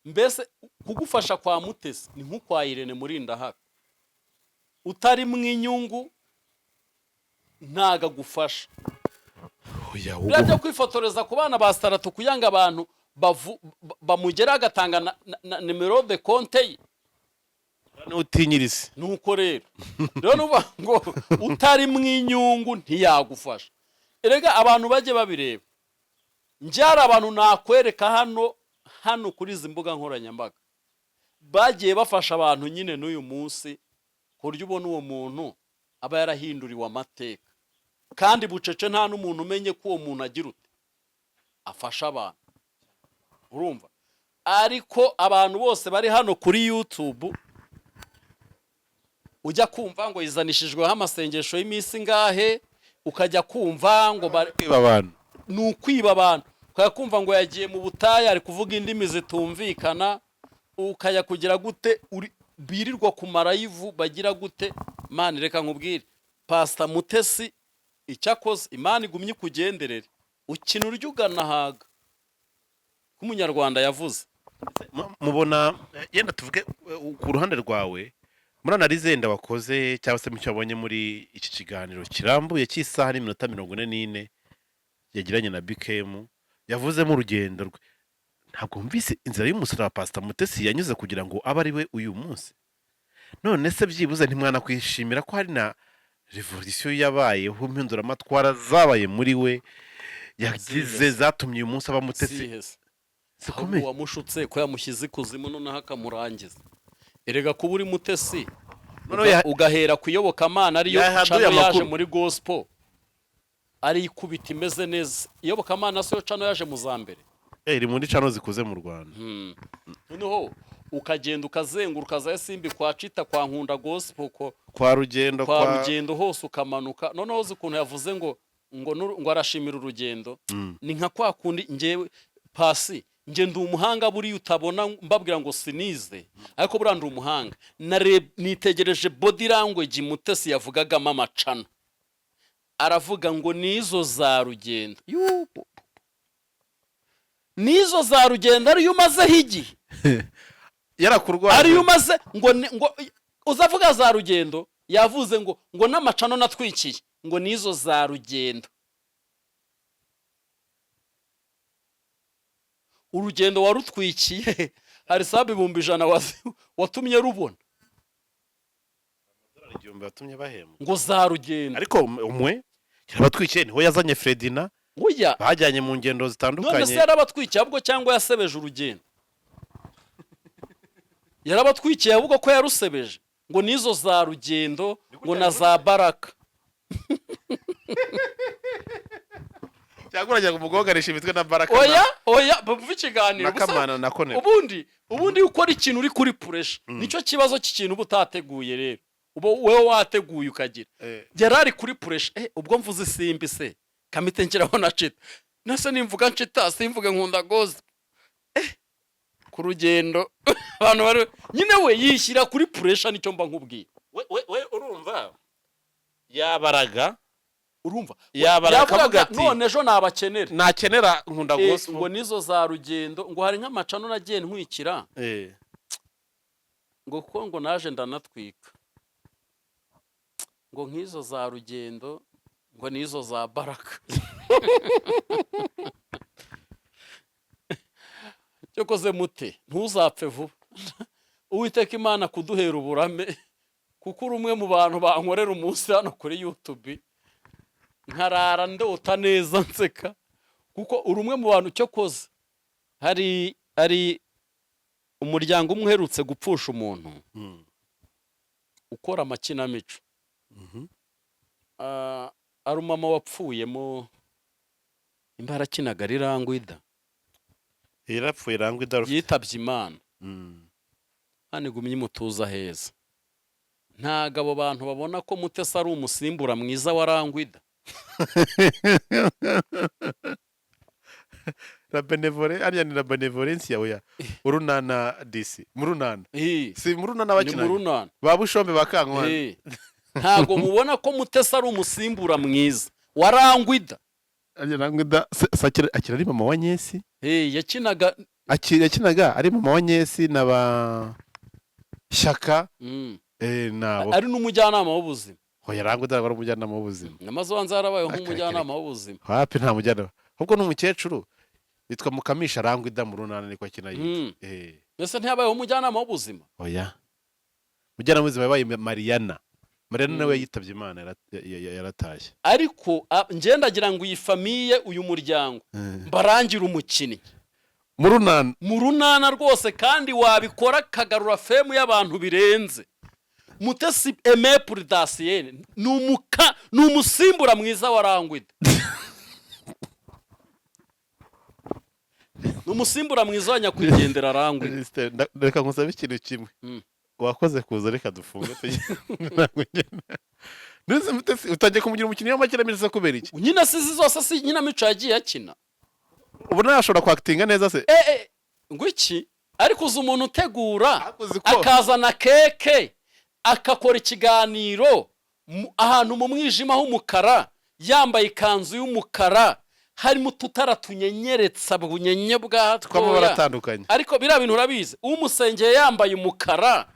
Mbese kugufasha kwa Mutesi ni nk'ukwa Irene Murindahabi, utari mu inyungu ntago agufasha. Oya, Biriya byo kwifotoreza ku bana ba Saratu kugira ngo abantu bamugeraho agatanga na numéro de compte ye. N'utinyirize. Nuko rero nuvuga ngo utari mu inyungu ntiyagufasha. Erega abantu bajye babireba, njyara abantu nakwereka hano kuri izi mbuga nkoranyambaga bagiye bafasha abantu nyine n'uyu munsi, ku buryo ubona uwo muntu aba yarahinduriwe amateka kandi bucece, nta n'umuntu umenye ko uwo muntu agira ute, afasha abantu, urumva? Ariko abantu bose bari hano kuri YouTube, ujya kumva ngo yizanishijweho amasengesho y'iminsi ingahe, ukajya kumva ngo Kwiba abantu. Ni ukwiba abantu. Ukajya kumva ngo yagiye mu butayu, ari kuvuga indimi zitumvikana, ukajya kugira gute, birirwa ku marayivu bagira gute. Mani, reka nkubwire, Pasita Mutesi icyo akoze, Imana igumye ikugenderere, ukina urya uganahaga, ko Umunyarwanda yavuze. Mubona yenda tuvuge ku ruhande rwawe, muri analyse yenda wakoze cyangwa se mu cyo wabonye muri iki kiganiro kirambuye cy'isaha n'iminota 44 yagiranye na Bikemu, yavuzemo urugendo rwe, ntabwo wumvise inzira y'umusaraba Pasita Mutesi yanyuze kugira ngo abe ari we uyu munsi? None se byibuze ntimwanakwishimira ko hari na revolution yabayeho, impinduramatwara zabaye muri we yagize zatumye uyu munsi aba Mutesi? Sihese? Zikomeye. Ahubwo wamushutse ko yamushyize ikuzimu, noneho akamurangiza. Erega kuba uri Mutesi Noneho ugahera ku iyobokamana ariyo yahaduye channel yaje amakuru. muri gospel, ari ikubita imeze neza. Iyobokamana siyo channel yaje mu za mbere? Iri muri channel zikuze mu Rwanda. Noneho ukagenda ukazenguruka za Simbi, kwa Cita, kwa Nkunda Gospel, ko Kwa Rugendo. Kwa Rugendo hose ukamanuka. Noneho uzi ukuntu yavuze ngo arashimira Urugendo? Ni nka kwa kundi ngewe pasi, nge ndi umuhanga buriya utabona mbabwira ngo sinize, ariko buriya ndi umuhanga. Nitegereje body language Mutesi yavugagamo amacana, aravuga ngo nizo za Rugendo. Yubu. Nizo za Rugendo ariyo umazeho igihe. Yarakurwaye. Ariyo umaze ngo uzavuga za Rugendo, yavuze ngo n'amacano natwikiye ngo nizo za Rugendo. Urugendo warutwikiye hari sabe 100,000 watumye rubona. 1000 yatumye bahembwa. Ngo za Rugendo. Ariko umwe yarabatwikiye, niho yazanye Fredina. Oya. Bajyanye mu ngendo None se zitandukanye. yarabatwikiye ahubwo cyangwa yasebeje urugendo? Yarabatwikiye ahubwo ko yarusebeje, ngo nizo za Rugendo, ngo na za Baraka. Cyangwa urajya ngo umugonganishe imitwe na Baraka? Oya, bumva ikiganiro Na Kamana na Konera. Ubundi iyo ukora ikintu uri kuri pressure, nicyo kibazo cy'ikintu uba utateguye. Rero uba wowe wateguye ukagira yari ari kuri pressure. Ubwo mvuze Isimbi se kamite nshyiraho na Cita, nase nimvuga Ncita simvuge Nkunda Gospel, ku Rugendo abantu bari nyine, we yishyira kuri pressure, nicyo mba nkubwiye. We urumva yabaraga. Urumva? Yabaraga Yavugaga, akavuga ati none ejo nabakenera. Nakenera Nkunda Gospel. Ngo nizo za Rugendo, ngo hari nk'amacano nagiye ntwikira, ngo kuko ngo naje ndanatwika, ngo nk'izo za Rugendo, ngo nizo za Baraka. Cyokoze mute, ntuzapfe vuba, Uwiteka Imana kuduhera uburame, kuko uri umwe mu bantu bankorera umunsi hano kuri YouTube nkarara ndota neza nseka, kuko uri umwe mu bantu. Cyokoze hari Umuryango umwe uherutse gupfusha umuntu ukora amakinamico. Ah, ari umama wapfuyemo, imba arakinaga ari Rangwida. Yarapfuye Rangwida. Yitabye Imana. Hano igumye imutuza heza. Ntago abo bantu babona ko Mutesi ari umusimbura mwiza wa Rangwida. La benevole ariya ni la benevolence yawe ya Urunana, disi mu Runana. Si mu Runana Ni mu bakinaga? Runana. Ba Bushombe, ba Kankwana. Ntago mubona ko Mutesi ari umusimbura mwiza wa Rangwida? Ariya Rangwida akira ari mama wa Nyesi. Yakinaga. Yakinaga ari mama wa Nyesi na ba Shyaka. Nabo. Ari n'umujyanama w'ubuzima. Hoya, Rangwida ari umujyanama w'ubuzima? Nyamaze wanze yarabayeho Akare, nk'umujyanama w'ubuzima. Hapi, nta mujyanama, ahubwo ni umukecuru yitwa Mukamisha Rangwida mu Runana, niko akina yitwa. Mbese ntiyabayeho umujyanama w'ubuzima? Oya, mujyanama w'ubuzima yabaye Mariana. Mariana nawe yitabye Imana, yaratashye. Ariko njye ndagira ngo iyi famille, uyu muryango, mbarangire umukinnyi. Mu Runana. Mu Runana rwose, kandi wabikora kagarura fame y'abantu birenze. Mutesi Aime Puridasiyene ni umusimbura mwiza wa Rangwida, ni umusimbura mwiza wa nyakwigendera Rangwida. Minisitiri, reka nkusabe ikintu kimwe. Wakoze kuza, reka dufunge tujye. Ntabwo ngenda. Ntuzi Mutesi utangiye kumugira umukinnyi w'amakinamico se kubera iki? Nyine sizi zose si inkinamico yagiye akina. Ubona yashobora kwakitinga neza se? Ngo iki? Ariko uzi umuntu utegura Ariko uzi ko akazana keke, akakora ikiganiro ahantu mu mwijima h'umukara, yambaye ikanzu y'umukara, harimo ututara tunyenyeretsa bunyenye tw'amabara bwatoya? atandukanye. Ariko biriya bintu urabizi, umusengeye yambaye umukara,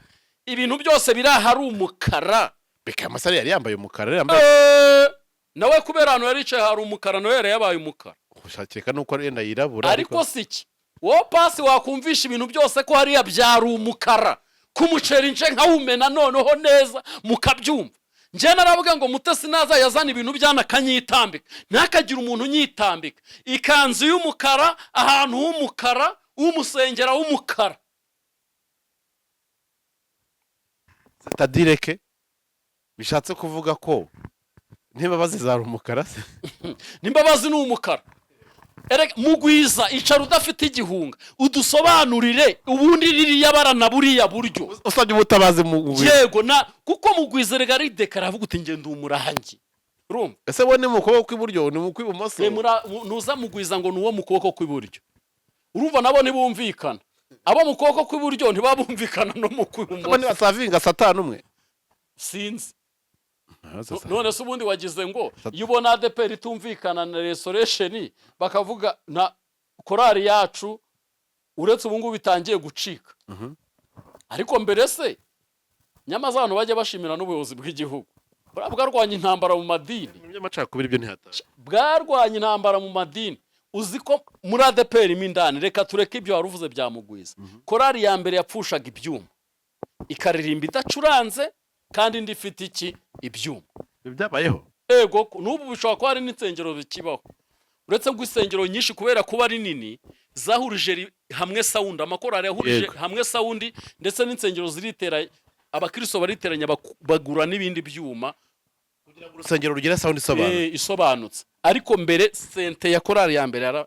ibintu byose biri aha ari umukara. Beka amasare yari yambaye umukara, yari yambaye Nawe kubera ahantu yari yicaye hari umukara, nawe yari yabaye umukara. Gushakeka nuko yenda yirabura. Ariko si iki, wowe pasi wakumvisha ibintu byose ko hariya byari umukara, ku muceri nje nkawumena noneho neza mukabyumva. Njye naravuga ngo Mutesi naza yazana ibintu byana akanyitambika, ntihakagire umuntu unyitambika. Ikanzu y'umukara, ahantu h'umukara, umusengera w'umukara. C'est-à-dire que bishatse kuvuga ko n'imbabazi zari umukara se? N'imbabazi ni umukara. Erega Mugwiza, icara udafite igihunga, udusobanurire ubundi ririya bara na buriya buryo. Usabye ubutabazi mu Yego, na kuko Mugwiza erega aridekara, aravuga uti ngenda umurangi, urumva? Ese we ni mu kuboko kw'iburyo, ni mu kw'ibumoso? Nuza Mugwiza ngo ni uwo mu kuboko kw'iburyo. Urumva nabo ntibumvikana, abo mu kuboko kw'iburyo ntibabumvikana no mu Abo kw'ibumoso. Ntibasavinga Satani umwe? Sinzi. None se ubundi wagize ngo iyo ubona ADEPR itumvikana na Restoration, bakavuga na korali yacu, uretse ubu ngubu bitangiye gucika, ariko mbere se nyamaze abantu bajya bashimira n'ubuyobozi bw'igihugu buriya bwarwanya intambara mu madini. By'amacakubiri byo ntihatari. Bwarwanya intambara mu madini. Uzi ko muri ADEPR mo indani, reka tureke ibyo wari uvuze bya Mugwiza, korali ya mbere yapfushaga ibyuma ikaririmba idacuranze, kandi indi ifite iki? Ibyuma. Ibyo byabayeho? Ego, n'ubu bishobora kuba hari n'insengero bikibaho, uretse ko insengero nyinshi kubera kuba ari nini zahurije hamwe sound, amakorali yahurije hamwe sound, ndetse n'insengero ziritera, abakristo bariteranya, bagura n'ibindi byuma. Kugira ngo urusengero rugire sound isobanutse. Isobanutse. Ariko mbere synthé ya korali ya mbere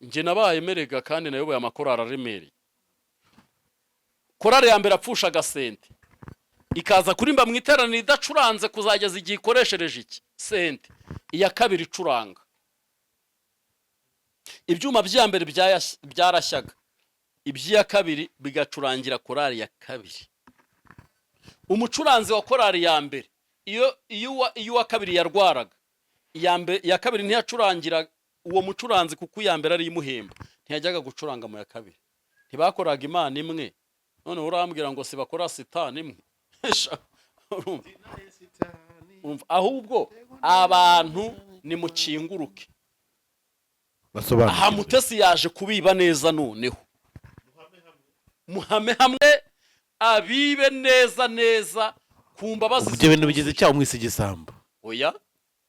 njye nabaye merega kandi nayoboye amakorali aremereye. Korali ya mbere apfushaga synthé ikaza kurimba mu iteraniro idacuranze kuzageza igihe ikoreshereje iki? Synthé. Iya kabiri icuranga. Ibyuma by'iya mbere byarashyaga, iby'iya kabiri bigacurangira korali ya kabiri. Umucuranzi wa korali ya mbere, iyo uwa kabiri yarwaraga, iya kabiri ntiyacurangira uwo mucuranzi, kuko iya mbere ariyo imuhemba, ntiyajyaga gucuranga mu ya kabiri. Ntibakoraga Imana imwe? None urambwira ngo si bakora sitani imwe? Sha, urumva? Urumva? Ahubwo abantu nimukinguruke aha. Basobanukirwe. Mutesi yaje kubiba neza, noneho muhame hamwe abibe neza neza ku mbabazi. Ibyo bintu bigize icyaha, umwise igisambo. Oya.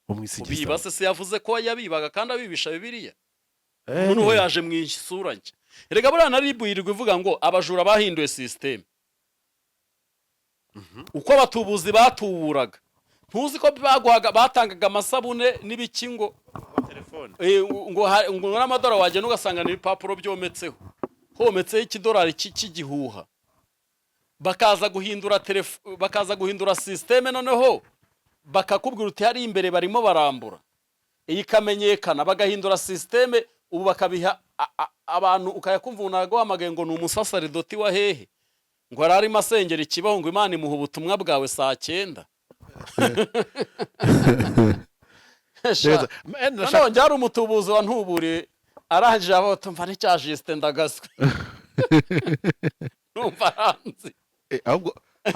Umwise Kubiba igisambo. se yavuze ko yabibaga kandi abibisha Bibiliya? Noneho yaje mu isura nshya. Erega buriya na RIB yirirwa ivuga ngo abajura bahinduye système. Uko abatubuzi batuburaga, ntuzi ko baguhaga, batangaga amasabune n'ibiki ngo Telefone. Ngo n'amadolari, wagenda ugasanga ni ibipapuro byometseho, hometseho ikidolari cy'igihuha. Bakaza guhindura telefo, bakaza guhindura système, noneho bakakubwira uti hari imbere barimo barambura, iyi ikamenyekana, bagahindura système. Ubu bakabiha abantu, ukayakumva umuntu araguhamagaye ngo ni umusasaridoti wa hehe, ngo yari arimo asengera ikibaho, ngo Imana imuha ubutumwa bwawe saa 9. Sha, noneho njye hari umutubuzi wa ntuburiye, arangije avuga tumva n'icya Justin ndagaswe, numva aranzi.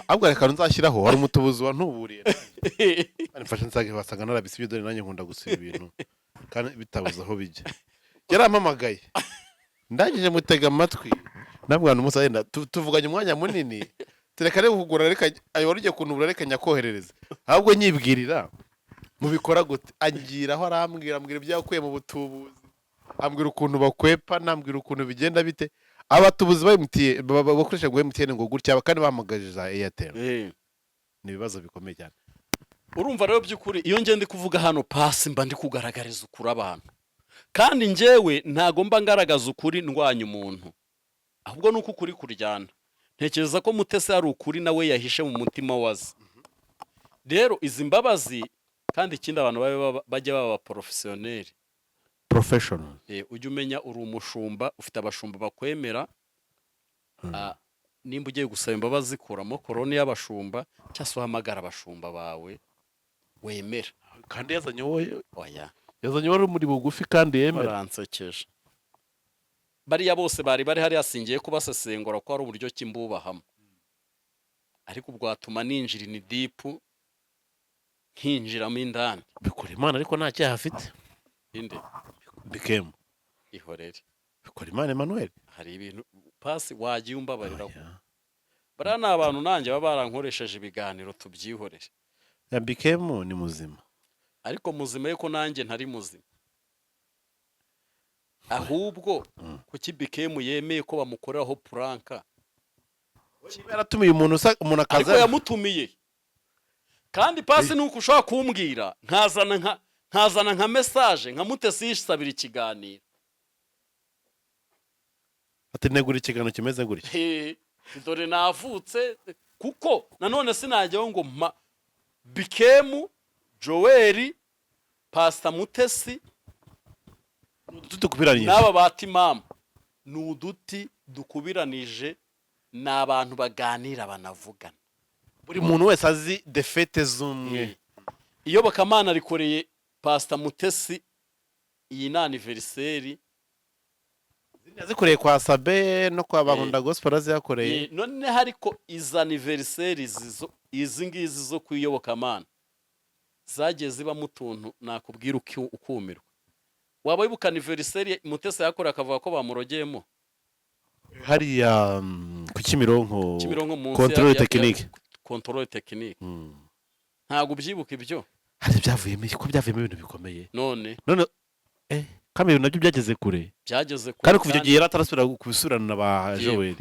Ahubwo reka nzashyiraho, hari umutubuzi wa ntuburiye nanjye. Mfashe nsanga basanga narabisibye. Dore nanjye nkunda gusiba ibintu kandi bitabuze aho bijya. Yarampamagaye, ndangije mutega amatwi, nabwana umunsi agenda tuvuganye umwanya munini, tureka rero kugura, reka ayo wari ugiye kuntubura, reka nyakoherereza. Ahubwo nyibwirira mubikora gute, angiraho arambwira, ambwira ibyo yakuye mu butubuzi, ambwira ukuntu bakwepa, nambwira ukuntu bigenda bite. Abatubuzi ba MTN bakoresha ngo MTN ngo gutya kandi bahamagaje za Airtel. Ni ibibazo bikomeye cyane. Urumva rero, by'ukuri iyo ngiye ndi kuvuga hano pasi, mba ndi kugaragariza ukuri abantu, kandi njyewe ntago mba ngaragaza ukuri ndwanya umuntu, ahubwo ni uko ukuri kuryana. Ntekereza ko Mutesi hari ukuri nawe yahishe mu mutima waze. Rero izi mbabazi, kandi ikindi abantu bajya baba professionnel. Professional. Ujye umenya uri umushumba, ufite abashumba bakwemera. Nimba ugiye gusaba imbabazi, kuramo koroni y'abashumba, cyangwa se uhamagara abashumba bawe wemera. Kandi yazanye uwo Oya. yazanye wari muri bugufi kandi yemera. Baransekeje bariya bose bari bari hariya. Singiye kubasesengura ko hari uburyo ki mbubahamo, ariko bwatuma ninjira in deep, nkinjiramo indani. Bikora Imana, ariko nta cyaha afite. Inde? Bikemu. Ihorere. Bikora Imana Emmanuel. Hari ibintu pasi wagiye umbabarira. Oya. Bariya ni abantu nanjye baba barankoresheje ibiganiro, tubyihorere. Ya Bikemu ni muzima. Ariko muzima yuko nanjye ntari muzima. Ahubwo kuki Bikemu yemeye ko bamukoreraho prank? Niba yaratumiye umuntu umuntu Ariko akaza. yamutumiye kandi pasi nuko ushobora kumbwira nkazana nka message nka Mutesi yisabira ikiganiro. Ati negura ikiganiro kimeze gutya. Dore navutse, kuko nanone sinajyaho ngo mpa Bikemu, Joel, Pastor Mutesi Tudukubiranyije. n'aba ba timamu ni uduti dukubiranije, ni abantu baganira banavugana. Buri muntu wese azi défauts z'umwe. Iyobokamana rikoreye Pastor Mutesi iyi ni anniversaire. Yazikoreye kwa Sabe no kwa Bankunda Gospel aziyakoreye. Noneho ariko izi anniversaire izi ngizi zo ku iyobokamana zagiye zibamo utuntu nakubwira ukumirwa. Waba wibuka anniversaire Mutesi yakoreye akavuga ko bamurogeyemo? Hariya ku Kimironko. Kimironko munsi Contrôle technique. Contrôle technique. Ntabwo ubyibuka ibyo? Hari ibyavuyemo, ko byavuyemo ibintu bikomeye. None None kandi ibintu nabyo byageze kure. Byageze kure. Kandi kuva icyo gihe yari atarasubira kubisubirana na ba Yego. Joel.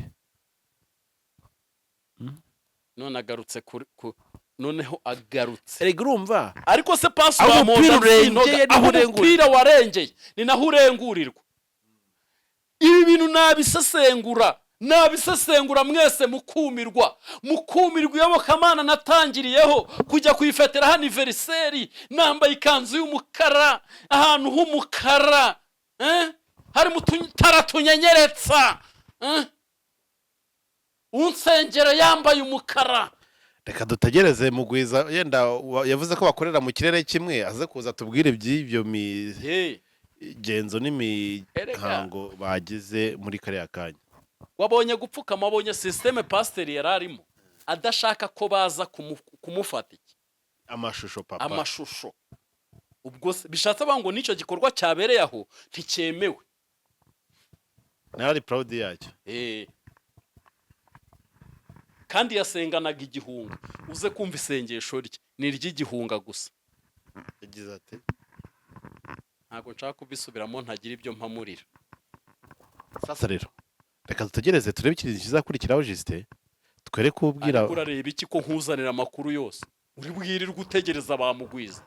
None agarutse kuri noneho agarutse. Erega urumva Ariko se pasi Aho bamuhoza umupira urengeye sinoga, niho aho urengura. umupira warengeye ni naho urengurirwa. Ibi bintu nabisesengura, nabisesengura mwese mukumirwa, mukumirwa. Iyobokamana natangiriyeho kujya kuyifeteraho anniversaire, nambaye ikanzu y'umukara, ahantu h'umukara, eh? Harimo ututara tunyenyeretsa, eh? Unsengero yambaye umukara. Reka dutegereze Mugwiza, yenda yavuze ko bakorera mu kirere kimwe, aze kuza tubwire iby'ibyo Hey. migenzo n'imihango bagize muri kariya kanya. Wabonye gupfukama, wabonye système pasiteri yari arimo adashaka ko baza kumufata iki? Amashusho, papa. Amashusho. Ubwo se bishatse bavuga ngo n'icyo gikorwa cyabereye aho nticyemewe? Nawe ari proud yacyo. Kandi yasenganaga igihunga. Uze kumva isengesho rye ni iry'igihunga gusa. Yagize ati: Ntabwo nshaka kubisubiramo, ntagira ibyo mpamurira. Sasa rero reka dutegereze turebe ikintu kizakurikiraho. Justin, twere kubwira. Ariko urareba iki ko nkuzanira amakuru yose? Uri bwirirwe utegereza bamugwiza?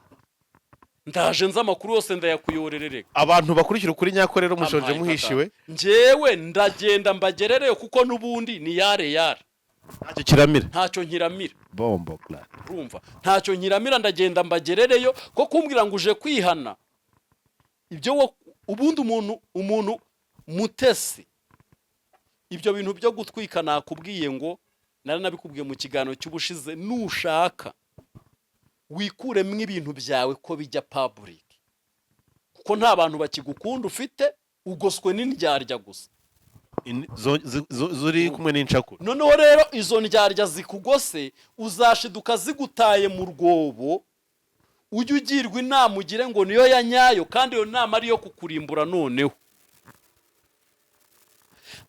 Ndaje nzi amakuru yose, ndayakuyorerere. Abantu bakurikira ukuri nyako rero, mushonje muhishiwe. Njyewe ndagenda mbagerereyo, kuko n'ubundi ni yare yare. Ntacyo kiramira. Ntacyo nkiramira. Bombo clat. Urumva, ntacyo nkiramira, ndagenda mbagerereyo. Ko kumbwira ngo uje kwihana ibyo ubundi umuntu Mutesi, ibyo bintu byo gutwika, nakubwiye ngo naranabikubwiye mu kiganiro cy'ubushize, nushaka wikuremo ibintu byawe ko bijya public, kuko nta bantu bakigukunda ufite, ugoswe n'indyarya gusa. Zuri kumwe n'incakura. Noneho rero izo ndyarya zikugose, uzashiduka zigutaye mu rwobo. Ujye ugirwa inama ugire ngo niyo ya nyayo, kandi iyo nama ariyo kukurimbura. Noneho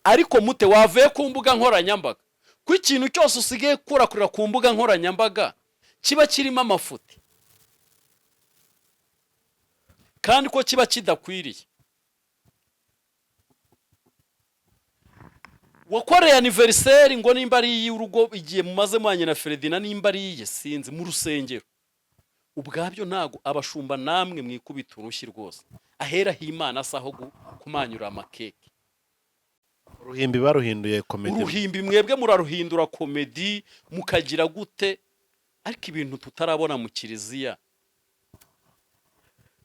ariko mute wavuye ku mbuga nkoranyambaga, ko ikintu cyose usigaye kurakurira ku mbuga nkoranyambaga kiba kirimo amafuti, kandi ko kiba kidakwiriye. Wakoreye anniversaire, ngo nimba ari iy'urugo, igihe mumaze mwanye na Ferdinand, nimba ari iye sinzi, mu rusengero ubwabyo. Ntago abashumba namwe mwikubita urushyi rwose. Aheraho Imana asa aho kumanyura amakeke. Uruhimbi baruhinduye comedy. Uruhimbi mwebwe muraruhindura comedy, mukagira gute, ariko ibintu tutarabona mu kiliziya.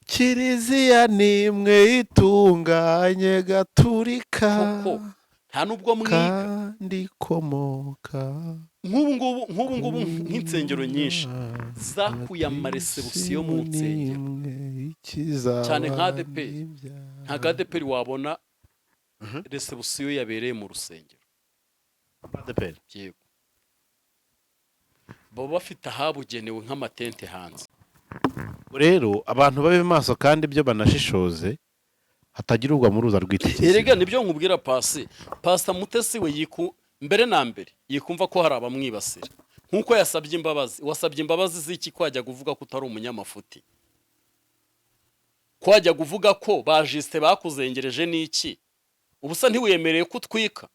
Kiliziya ni imwe itunganye gaturika. Koko nta nubwo mwiga. Kandi ikomoka Nk'ubu ngubu nk'insengero nyinshi zakuye amaresebusiyo mu nsengero, cyane nka ADEPR. Ntabwo ADEPR wabona resebusiyo yabereye mu rusengero. ADEPR? Yego, baba bafite ahabugenewe nk'amatente hanze. Rero abantu babe maso, kandi ibyo banashishoze, hatagira ugwa mu ruza rw'itikisi. Erega nibyo nkubwira pasi, Pasita Mutesi we yiku mbere na mbere yikumva ko hari abamwibasira, nk'uko yasabye imbabazi. Wasabye imbabazi z'iki? Ko wajya kuvuga ko utari umunyamafuti, ko wajya kuvuga ko ba Justin bakuzengereje n'iki? Ubusa ntiwemereye ko utwika.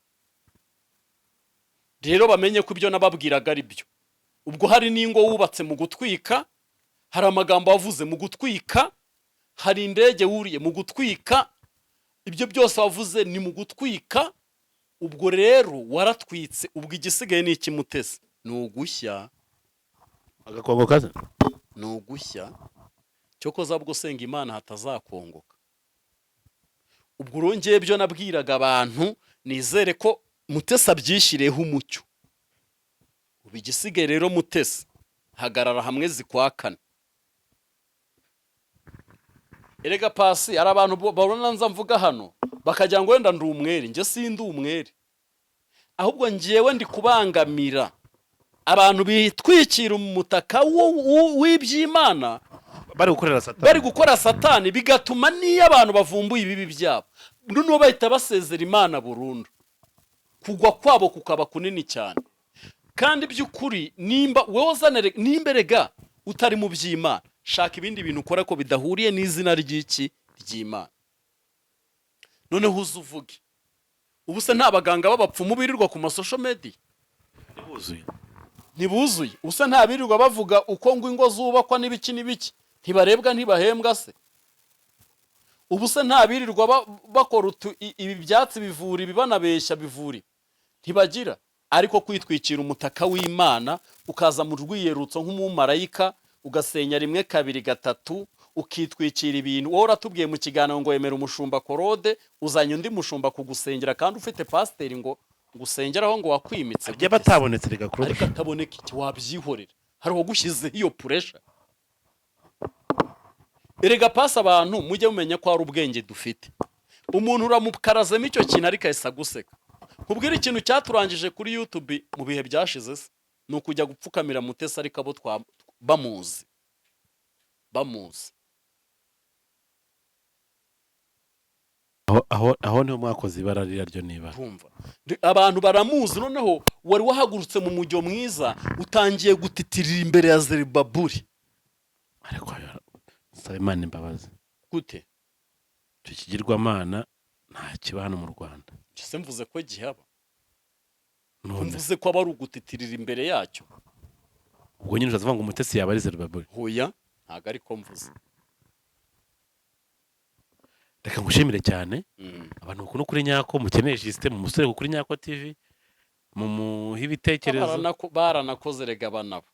Rero bamenye ko ibyo nababwiraga ari byo. Ubwo hari n'ingo wubatse mu gutwika, hari amagambo wavuze mu gutwika, hari indege wuriye mu gutwika, ibyo byose wavuze ni mu gutwika. Ubwo rero waratwitse. Ubwo igisigaye ni iki, Mutesi? Ni ugushya. Agakongo kaze. Ni ugushya. Cyokoza bwo usenga Imana hatazakongoka. Ubwo urongeye ibyo nabwiraga abantu, nizere ko Mutesi abyishyireho umucyo. Ubu igisigaye rero, Mutesi, hagarara hamwe zikwakana. Erega pasi, hari abantu babona nza mvuga hano bakagira ngo wenda ndi umwere. Njye sindi umwere, ahubwo njyewe ndi kubangamira abantu bitwikira umutaka w'iby'Imana bari gukorera Satani. Bari gukora Satani, bigatuma n'iyo abantu bavumbuye ibibi byabo, noneho bahita basezera Imana burundu, kugwa kwabo kukaba kunini cyane. Kandi by'ukuri nimba wowe uzanere, nimba erega utari mu by'Imana, shaka ibindi bintu ukora ko bidahuriye n'izina ry'iki ry'Imana, noneho uze uvuge. Ubu se nta baganga b'abapfumu birirwa ku ma social media? Buzuye. Ntibuzuye? Usa nta birirwa bavuga uko ngo ingo zubakwa n'ibiki n'ibiki? Ntibarebwa, ntibahembwa se? Ubu se nta birirwa bakora ibi byatsi bivura ibi, banabeshya bivura ibi? Ntibagira. Ariko kwitwikira umutaka w'Imana, ukaza mu rwiyerutso nk'umumarayika, ugasenya rimwe, kabiri, gatatu, ukitwikira ibintu. Wowe uratubwiye mu kiganiro ngo wemera umushumba Korode, uzanye undi mushumba kugusengera kandi ufite pasiteri ngo ngusengeraho, ngo wakwimitse. Ajya batabonetse reka kuri. Ariko ataboneka iki, wabyihorera. Hari uwagushyizeho iyo pressure? Erega pasi, abantu mujye mumenya ko hari ubwenge dufite. Umuntu uramukarazemo icyo kintu, ariko ahise aguseka. Nkubwire ikintu cyaturangije kuri YouTube mu bihe byashize se, ni ukujya gupfukamira Mutesi, ariko abo bamuzi bamuzi. Aho niho mwakoze ibara ririya ryo niba Urumva, abantu baramuzi. Noneho wari wahagurutse mu mujyo mwiza, utangiye gutitirira imbere ya Zerubaburi. Ariko nsaba Imana imbabazi. Gute? Icyo kigirwamana nta kiba hano mu Rwanda. Ese mvuze ko gihaba? None Mvuze ko aba ari ugutitirira imbere yacyo. Ubwo nyine ushatse kuvuga ngo Umutesi yaba ari Zerubabeli? Huya, ntabwo ariko mvuze. Reka ngushimire cyane. Abantu bakunda Ukuri Nyako, mukeneye Justin, mumusore ku Kuri Nyako TV, mumuhe ibitekerezo. Baranakoze rega banabo,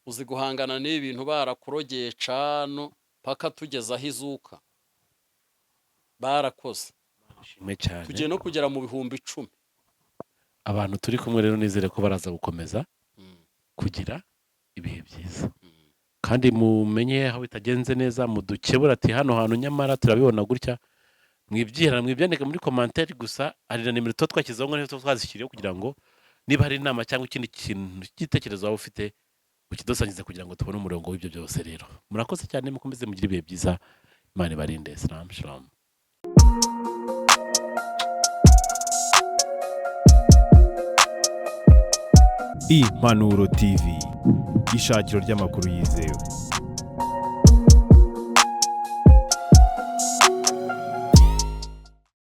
uzi guhangana n'ibi bintu barakurogeye cano paka tugeze aho izuka, barakoze. Ishimwe cyane. Tugiye no kugera mu 10,000. Abantu turi kumwe rero, nizere ko baraza gukomeza kugira ibihe byiza, kandi mumenye aho bitagenze neza mudukebura, ati hano hantu nyamara turabibona gutya. Mwibyihara, mwibyandike muri commentaire. Gusa hari na nimero tuba twashyizeho, ngo nizo tuba twazishyiriyeho kugira ngo niba hari inama cyangwa ikindi kintu cy'igitekerezo waba ufite ukidusangize, kugira ngo tubone umurongo w'ibyo byose. Rero murakoze cyane, mukomeze mugire ibihe byiza, Imana ibarinde. Salam shalom. Impanuro TV, ishakiro ry'amakuru yizewe.